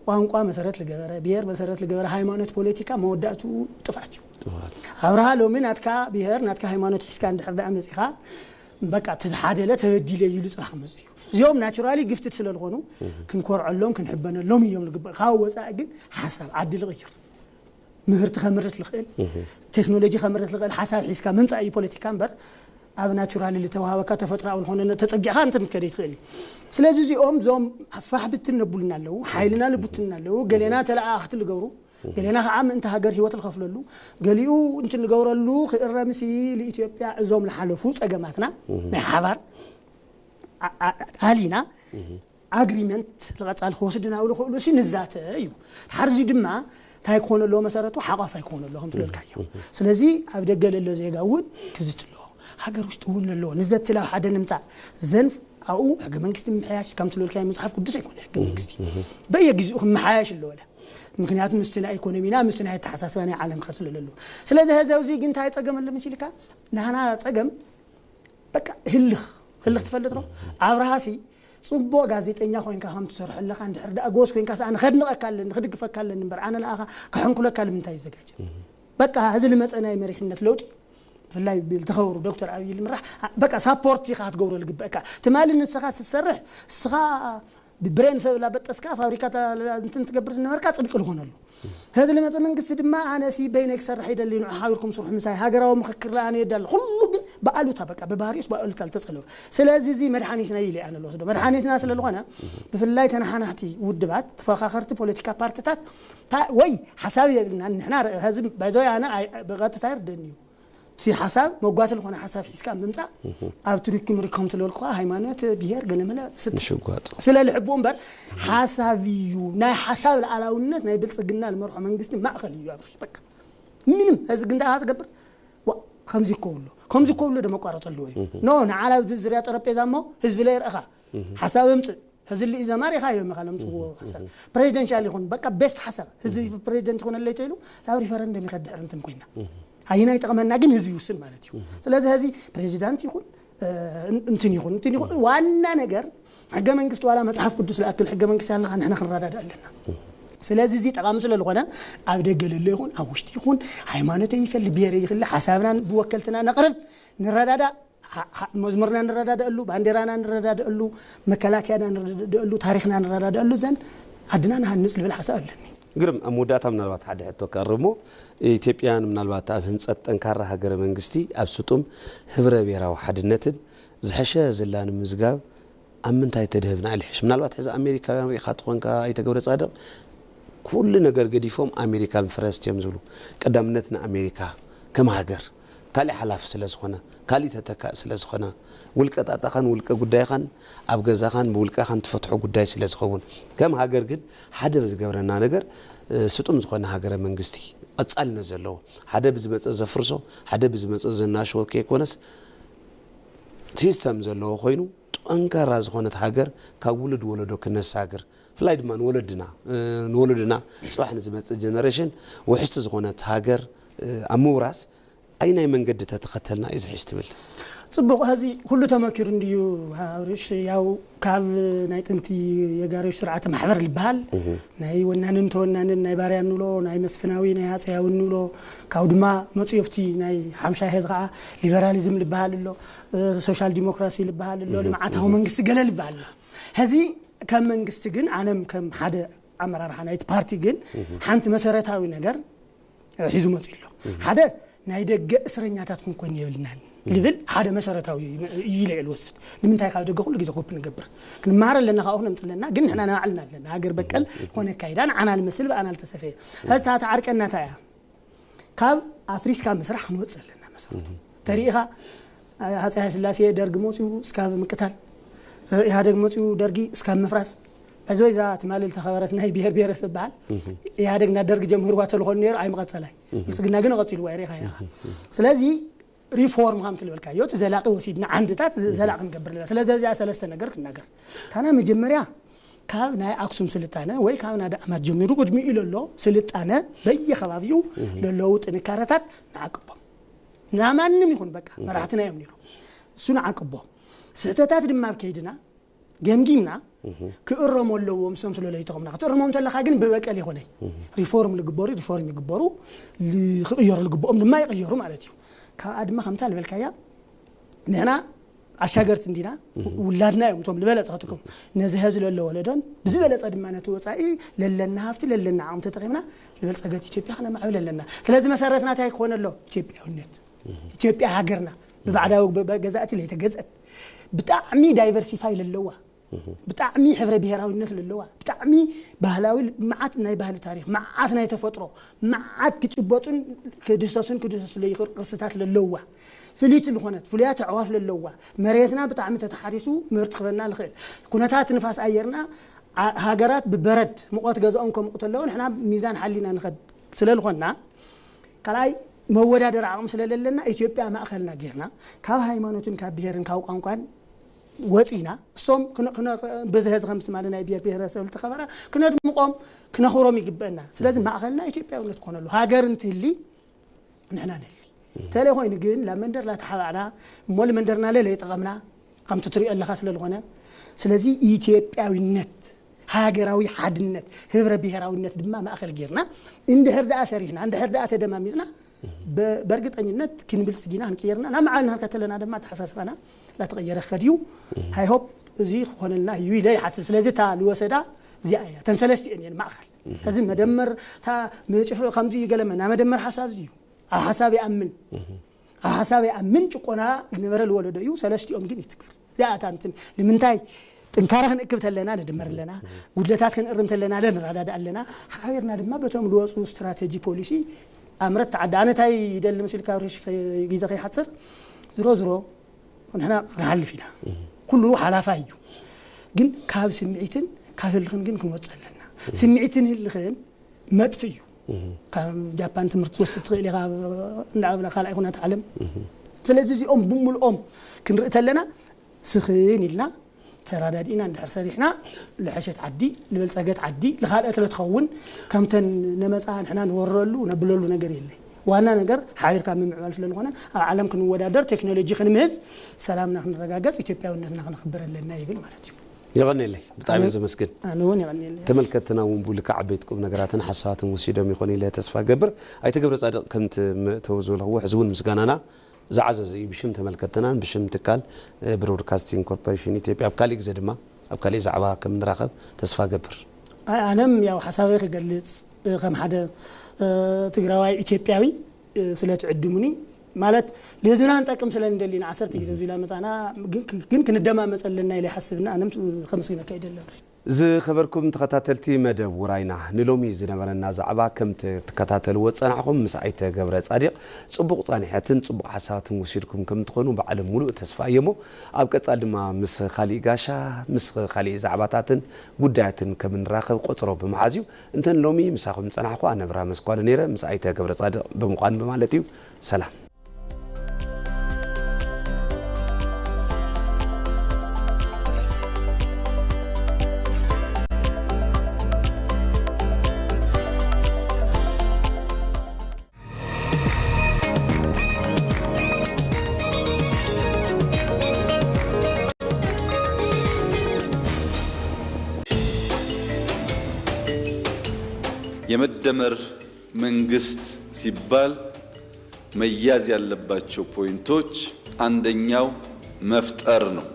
ቋንቋ መሰረት ልገበረ፣ ብሄር መሰረት ልገበረ ሃይማኖት ፖለቲካ መወዳእቱ ጥፍኣት እዩ። ኣብርሃ ሎሚ ናትካ ብሄር ናትካ ሃይማኖት ሒዝካ እንድሕር ደኣ መፂኻ በቃ እቲ ዝሓደለ ተበዲለ ኢሉ ፅባሕ ክመፅእ እዩ። እዚኦም ናቹራሊ ግፍትድ ስለ ዝኾኑ ክንኮርዐሎም ክንሕበነሎም እዮም ዝግባእ። ካብ ወፃኢ ግን ሓሳብ ዓዲ ልቕይር፣ ምህርቲ ከምርት ልኽእል፣ ቴክኖሎጂ ከምርት ልኽእል ሓሳብ ሒዝካ ምምፃእ እዩ ፖለቲካ እምበር ኣብ ናቹራሊ ልተዋሃበካ ተፈጥሮኣዊ ዝኾነ ተፀጊዕካ እንትን ከደ ይትኽእል እዩ። ስለዚ እዚኦም እዞም ኣፋሕ ብትን ነቡልና ኣለዉ፣ ሓይልና ልቡትና ኣለዉ፣ ገሌና ተለኣኣኽቲ ልገብሩ፣ ገሌና ከዓ ምእንቲ ሃገር ህይወት ልኸፍለሉ፣ ገሊኡ እንትን ልገብረሉ ክእረምሲ ልኢትዮጵያ እዞም ልሓለፉ ፀገማትና ናይ ሓባር ኣሊና ኣግሪመንት ልቐፃል ክወስድ ናብሉ ክእሉ ሲ ንዛተ እዩ። ሓርዚ ድማ እንታይ ክኾነ ኣለዎ መሰረቱ ሓቋፋይ ክኾነ ኣለዎ ከምትለልካዮ። ስለዚ ኣብ ደገ ለሎ ዜጋ እውን ክዝት ኣለዎ፣ ሃገር ውሽጢ እውን ለለዎ ንዘትላው ሓደ ንምፃእ ዘንፍ ኣብኡ ሕገ መንግስቲ ምምሕያሽ ከም ትለልካዮ መፅሓፍ ቅዱስ ኣይኮነ ሕገ መንግስቲ በየግዚኡ ክመሓያሽ ኣለዎ። ምክንያቱ ምስቲ ናይ ኢኮኖሚና ምስቲ ናይ ኣተሓሳስባ ናይ ዓለም ክኸድ ስለ ለሎ። ስለዚ ሀዚ ኣብዚ ግን እንታይ ፀገም ኣሎ መሲልካ? ናህና ፀገም በቃ ህልኽ ህልኽ ትፈልጥ ነው። ኣብርሃሲ ፅቡቅ ጋዜጠኛ ኮይንካ ከም ትሰርሑ ኣለካ እንድሕር ደኣ ጎስ ኮይንካ ኣነ ከድንቀካ ኣለኒ ክድግፈካ ኣለኒ እምበር ኣነ ለኣኻ ከሐንኩለካ ልምንታይ ይዘጋጀ? በቃ እዚ ልመፀ ናይ መሪሕነት ለውጢ ብፍላይ ብልተኸብሩ ዶክተር ኣብይ ልምራሕ በቃ ሳፖርት ኢኻ ክትገብሮ ልግበእካ። ትማሊ ንስኻ ስትሰርሕ ንስኻ ብብሬን ሰብ ላበጠስካ ፋብሪካ እንትን ትገብር ዝነበርካ ፅድቂ ዝኾነሉ። ህዚ ልመፀ መንግስቲ ድማ ኣነ ሲ በይነይ ክሰርሕ ይደሊ ንዑ ሓቢርኩም ስርሑ ምሳይ ሃገራዊ ምክክር ለኣነ የዳለ ኩሉ ግን ብኣሉታ በቃ ብባህሪኡስ ብኣሉታ ልተፀለወ። ስለዚ እዚ መድሓኒትና ኢለ ኣነ ልወስዶ መድሓኒትና ስለ ዝኾነ ብፍላይ ተነሓናሕቲ ውድባት ተፈኻኸርቲ ፖለቲካ ፓርትታት ወይ ሓሳብ የብልና ንሕና ርእዚ ባይዞ ኣነ ብቐጥታ ይርደኒ እዩ። እቲ ሓሳብ መጓቲ ዝኾነ ሓሳብ ሒዝካ ምምፃእ ኣብ ትሪኩም ሪኮም ትለልኩ ሃይማኖት ብሄር ገለመለ ምሽጓጥ ስለ ልሕቡ እምበር ሓሳብ እዩ። ናይ ሓሳብ ልኣላውነት ናይ ብልፅግና ልመርሖ መንግስቲ ማእኸል እዩ። ኣብርሽ በቃ ምንም እዚ ግን ደኣ ትገብር ከምዚ ይከውሎ ከምዚ ይከውሎ ደመቋረፅ ኣለዎ እዩ። ኖ ንዓላ ዝርያ ጠረጴዛ እሞ ህዝቢ ለይርእኻ ሓሳብ እምፅእ ህዝሊ ዘማሪኻ እዮም ኢኻ ለምፅዎ ሓሳብ ፕሬዚደንሻል ይኹን በቃ ቤስት ሓሳብ ህዝቢ ፕሬዚደንት ይኹነለይ ተይሉ ናብ ሪፈረንደም ይኸድ ድሕር እንትን ኮይና ኣይና ይጠቕመና ግን ህዝቢ ይውስን ማለት እዩ። ስለዚ ህዚ ፕሬዚዳንት ይኹን እንትን ይኹን እንትን ይኹን ዋና ነገር ሕገ መንግስቲ ዋላ መፅሓፍ ቅዱስ ለኣክል ሕገ መንግስቲ ኣለካ ንሕና ክንረዳዳ ኣለና። ስለዚ እዚ ጠቃሚ ስለ ዝኾነ ኣብ ደገ ለሎ ይኹን ኣብ ውሽጢ ይኹን ሃይማኖተይ ይፈሊ ብሄረ ይኽሊ ሓሳብናን ብወከልትና ነቕርብ ንረዳዳ መዝሙርና ንረዳደአሉ፣ ባንዴራና ንረዳደአሉ፣ መከላከያና ንረዳደአሉ፣ ታሪክና ንረዳደአሉ ዘን ዓድና ንሃንፅ ልብል ሓሳብ ኣለኒ። ግርም ኣብ መወዳእታ ምናልባት ሓደ ሕቶ ክቀርብ እሞ ኢትዮጵያን ምናልባት ኣብ ህንፀት ጠንካራ ሃገረ መንግስቲ ኣብ ስጡም ህብረ ብሔራዊ ሓድነትን ዝሐሸ ዘላ ንምዝጋብ ኣብ ምንታይ ተድህብና ኢልሕሽ ምናልባት ሕዚ ኣሜሪካውያን ሪኢኻ ትኾንካ ኣይተገብረ ፃድቕ ኩሉ ነገር ገዲፎም ኣሜሪካን ፈረስት እዮም ዝብሉ። ቀዳምነት ንኣሜሪካ ከም ሃገር ካሊእ ሓላፊ ስለ ዝኾነ ካሊእ ተተካእ ስለ ዝኾነ ውልቀ ጣጣኻን ውልቀ ጉዳይኻን ኣብ ገዛኻን ብውልቀኻን ትፈትሖ ጉዳይ ስለ ዝኸውን ከም ሃገር ግን ሓደ ብዝገብረና ነገር ስጡም ዝኾነ ሃገረ መንግስቲ ቀፃልነት ዘለዎ ሓደ ብዝመፀ ዘፍርሶ ሓደ ብዝመፀ ዘናሽወ ከይኮነስ ሲስተም ዘለዎ ኮይኑ ጠንካራ ዝኾነት ሃገር ካብ ውሉድ ወለዶ ክነሳግር ብፍላይ ድማ ንወለድና ንወለድና ፅባሕ ንዝመፅእ ጀነሬሽን ውሕስቲ ዝኾነት ሃገር ኣብ ምውራስ ኣይናይ መንገዲ ተተኸተልና እዩ ዝሕሽ ትብል? ፅቡቕ ሀዚ ኩሉ ተመኪሩ እንድዩ ኣብርሽ ያው ካብ ናይ ጥንቲ የጋሪዎች ስርዓተ ማሕበር ዝበሃል ናይ ወናንን ተወናንን ናይ ባርያ ንብሎ ናይ መስፍናዊ ናይ ሃፀያዊ ንብሎ ካብ ድማ መፅዮፍቲ ናይ ሓምሻይ ሀዚ ከዓ ሊበራሊዝም ዝበሃል ኣሎ ሶሻል ዲሞክራሲ ዝበሃል ኣሎ ልምዓታዊ መንግስቲ ገለ ዝበሃል ኣሎ። ሀዚ ከም መንግስቲ ግን ኣነም ከም ሓደ ኣመራርሓ ናይቲ ፓርቲ ግን ሓንቲ መሰረታዊ ነገር ሒዙ መፅኡ ኣሎ። ሓደ ናይ ደገ እስረኛታት ክንኮን የብልናን። ልብል ሓደ መሰረታዊ እዩ ኢለ እየ ልወስድ። ንምንታይ ካብ ደገ ኩሉ ግዜ ኮፒ ንገብር? ክንመሃር ኣለና፣ ካብኡ ክነምፅ ኣለና፣ ግን ንሕና ንባዕልና ኣለና። ሃገር በቀል ዝኾነ ኣካይዳ ንዓና ልመስል ብኣና ልተሰፈየ። ሕዚ እታ ትዓርቀና እንታይ እያ? ካብ ኣፍሪስካ ምስራሕ ክንወፅእ ኣለና። መሰረቱ ተሪኢኻ፣ ሃፀይ ሃይለስላሴ ደርጊ መፅዩ እስካብ ምቅታል፣ ኢህኣደግ መፅዩ ደርጊ እስካብ ምፍራስ። እዚ ወይ እዛ ትማሊ ዝተኸበረት ናይ ብሄር ብሄረሰብ በዓል ኢህኣደግ እና ደርጊ ጀምርዋ ተልኾን ነይሩ ኣይምቐፀላይ። ብልፅግና ግን ቀፂልዋ ሪኢኻ ኢኻ። ስለዚ ሪፎርም ከም ትልበልካዮ እቲ ዘላቂ ወሲድና ዓንድታት ዘላቂ ክንገብር ኣለና። ስለዚ እዚኣ ሰለስተ ነገር ክናገር። ታና መጀመርያ ካብ ናይ ኣክሱም ስልጣነ ወይ ካብ ናይ ዳዕማት ጀሚሩ ቅድሚኡ ለሎ ስልጣነ በየከባቢኡ ለለዉ ጥንካረታት ንዓቅቦም። ናማንም ይኹን በቃ መራሕትና እዮም ነይሮም። እሱ ንዓቅቦም። ስሕተታት ድማ ኣብ ከይድና ገምጊምና ክእረሙ ኣለዎም፣ እሶም ስለ ለይተኸምና ክትእረሞም እንተለኻ ግን ብበቀል ይኾነይ። ሪፎርም ልግበሩ ሪፎርም ይግበሩ፣ ል- ክቕየሩ ልግብኦም ድማ ይቕየሩ ማለት እዩ። ካብኣ ድማ ከምታ ልበልካያ ንሕና ኣሻገርቲ እንዲና፣ ውላድና እዮም እቶም ዝበለጸ ክትኩም። ነዚ ሀዚ ለሎ ወለዶን ብዝበለጸ ድማ ነቲ ወጻኢ ለለና ሃፍቲ ለለና ዓቕሚ ተጠቒምና ዝበልጸገት ኢትዮጵያ ክነማዕብል ኣለና። ስለዚ መሰረትና እንታይ ክኾን ኣሎ? ኢትዮጵያውነት። ኢትዮጵያ ሃገርና ብባዕዳዊ በ- በ- ገዛእቲ ለይተገዝአት ብጣዕሚ ዳይቨርሲፋይ ለለዋ፣ ብጣዕሚ ሕብረ ብሄራዊነት ለለዋ፣ ብጣዕሚ ባህላዊ፣ መዓት ናይ ባህሊ ታሪኽ፣ መዓት ናይ ተፈጥሮ፣ መዓት ክጭበጡን ክድህሰሱን ክድህሰሱ ለይኽእሉ ቅርስታት ለለዋ፣ ፍልይቲ ዝኾነት ፍሉያት ኣዕዋፍ ለለዋ፣ መሬትና ብጣዕሚ ተተሓሪሱ ምህርቲ ክበና ልኽእል፣ ኩነታት ንፋስ ኣየርና፣ ኣ- ሃገራት ብበረድ ሙቐት ገዛኦም ከምቁ ተለዎ ንሕና ሚዛን ሓሊና ንኸድ ስለ ዝኾንና፣ ካልኣይ መወዳደሪ ዓቕሚ ስለለለና ኢትዮጵያ ማእኸልና ጌርና ካብ ሃይማኖትን ካብ ብሄርን ካብ ቋንቋን ወፂና እሶም ክነ- ክነ- በዚ ህዚ ከም ትማሊ ናይ ብሄር ብሄረሰብ ዝተኸበራ ክነድምቆም ክነኽብሮም ይግበአና። ስለዚ ማእኸልና ኢትዮጵያውነት ክኾነሉ ሃገር እንትህሊ ንሕና ንህሊ። እንተለይ ኮይኑ ግን ላመንደር ላተሓባእና እሞ ልመንደርና ለለ ይጠቐምና ከምቲ ትሪኦ ኣለኻ ስለ ዝኾነ ስለዚ ኢትዮጵያዊነት ሃገራዊ ሓድነት ህብረ ብሄራዊነት ድማ ማእኸል ጌርና እንድሕር ደኣ ሰሪሕና እንድሕር ደኣ ተደማሚፅና በእርግጠኝነት ክንብል ስጊና ክንቅየርና ናብ መዓል ንኸርከተለና ድማ ኣተሓሳስባና ላተቐየረ ክኸድ እዩ። ሃይሆፕ እዚ ክኾነልና እዩ ኢለ ይሓስብ። ስለዚ እታ ልወሰዳ እዚኣ እያ። ተን ሰለስቲኤን እየን ማእኸል። እዚ መደመር እታ ምጭፍ ከምዚ ገለመና መደመር ሓሳብ እዚ እዩ። ኣብ ሓሳብ ይኣምን ኣብ ሓሳብ ይኣምን ጭቆና ዝነበረ ዝወለዶ እዩ። ሰለስቲኦም ግን ይትግብር። እዚኣ እታ እንትን ንምንታይ ጥንካረ ክንእክብ ተለና ንድመር ኣለና፣ ጉድለታት ክንእርም ተለና ንረዳዳእ ኣለና። ሓቢርና ድማ በቶም ዝወፁ ስትራቴጂ ፖሊሲ ኣምረት ተዓዲ ኣነ እንታይ ይደሊ ምስል ካብ ርሽ ግዜ ከይሓፅር ዝሮ ዝሮ ንሕና ክንሓልፍ ኢና። ኩሉ ሓላፋይ እዩ። ግን ካብ ስምዒትን ካብ ህልኽን ግን ክንወፅእ ኣለና። ስምዒትን ህልኽን መጥፍ እዩ። ካብ ጃፓን ትምህርቲ ትወስድ ትኽእል ኢኻ እንዳብላ ካልኣይ ኩናት ዓለም። ስለዚ እዚኦም ብምልኦም ክንርኢ ተለና ስኽን ኢልና ተራዳዲእና እንድሕር ሰሪሕና ልሐሸት ዓዲ ልበልፀገት ዓዲ ልኻልአት ለትኸውን ከምተን ነመፃ ንሕና ንወረሉ ነብለሉ ነገር የለይ። ዋና ነገር ሓቢርካ ምምዕባል ስለዝኾነ ኣብ ዓለም ክንወዳደር ቴክኖሎጂ ክንምህዝ ሰላምና ክንረጋገፅ ኢትዮጵያውነትና ክነኽብር ኣለና ይብል ማለት እዩ። የቐንየለይ። ብጣዕሚ ዘመስግን። ኣነ እውን የቐንየለይ። ተመልከትና እውን ብልክዕ ዓበይቲ ቁም ነገራትን ሓሳባትን ወሲዶም ይኾኑ ኢለ ተስፋ ገብር። ኣይተ ገብረ ፃድቕ ከምቲ መእተዊ ዝበልኽዎ ሕዚ እውን ምስጋናና ዝዓዘዘ እዩ ብሽም ተመልከትናን ብሽም ትካል ብሮድካስቲንግ ኮርፖሬሽን ኢትዮጵያ ኣብ ካሊእ ግዜ ድማ ኣብ ካሊእ ዛዕባ ከም ንራኸብ ተስፋ ገብር። ኣይ ኣነም ያው ሓሳበይ ክገልፅ ከም ሓደ ትግራዋይ ኢትዮጵያዊ ስለ ትዕድሙኒ ማለት ንህዝብና ንጠቅም ስለ ንደሊና ዓሰርተ ግዜ ኣብዚ ኢላ መፃና ግን ክንደማመፅ ኣለና ኢለ ይሓስብና ኣነም ከመስግነካ ይደሊ። ዝኸበርኩም ተኸታተልቲ መደብ ውራይና ንሎሚ ዝነበረና ዛዕባ ከም ትከታተልዎ ዝጸናሕኹም ምስ ኣይተ ገብረ ጻዲቕ ጽቡቕ ጻኒሐትን ጽቡቕ ሓሳባትን ወሲድኩም ከም ትኾኑ ባዕሎም ሙሉእ ተስፋ እየሞ ኣብ ቀጻል ድማ ምስ ካሊእ ጋሻ ምስ ካሊእ ዛዕባታትን ጉዳያትን ከም ንራኸብ ቆጽሮ ብምሓዝ እዩ። እንተን ሎሚ ምሳኹም ዝጸናሕኹ ኣነ ብርሃ መስኳሉ ነይረ ምስ ኣይተ ገብረ ጻዲቕ ብምዃን ብማለት እዩ። ሰላም። የመደመር መንግስት ሲባል መያዝ ያለባቸው ፖይንቶች አንደኛው መፍጠር ነው።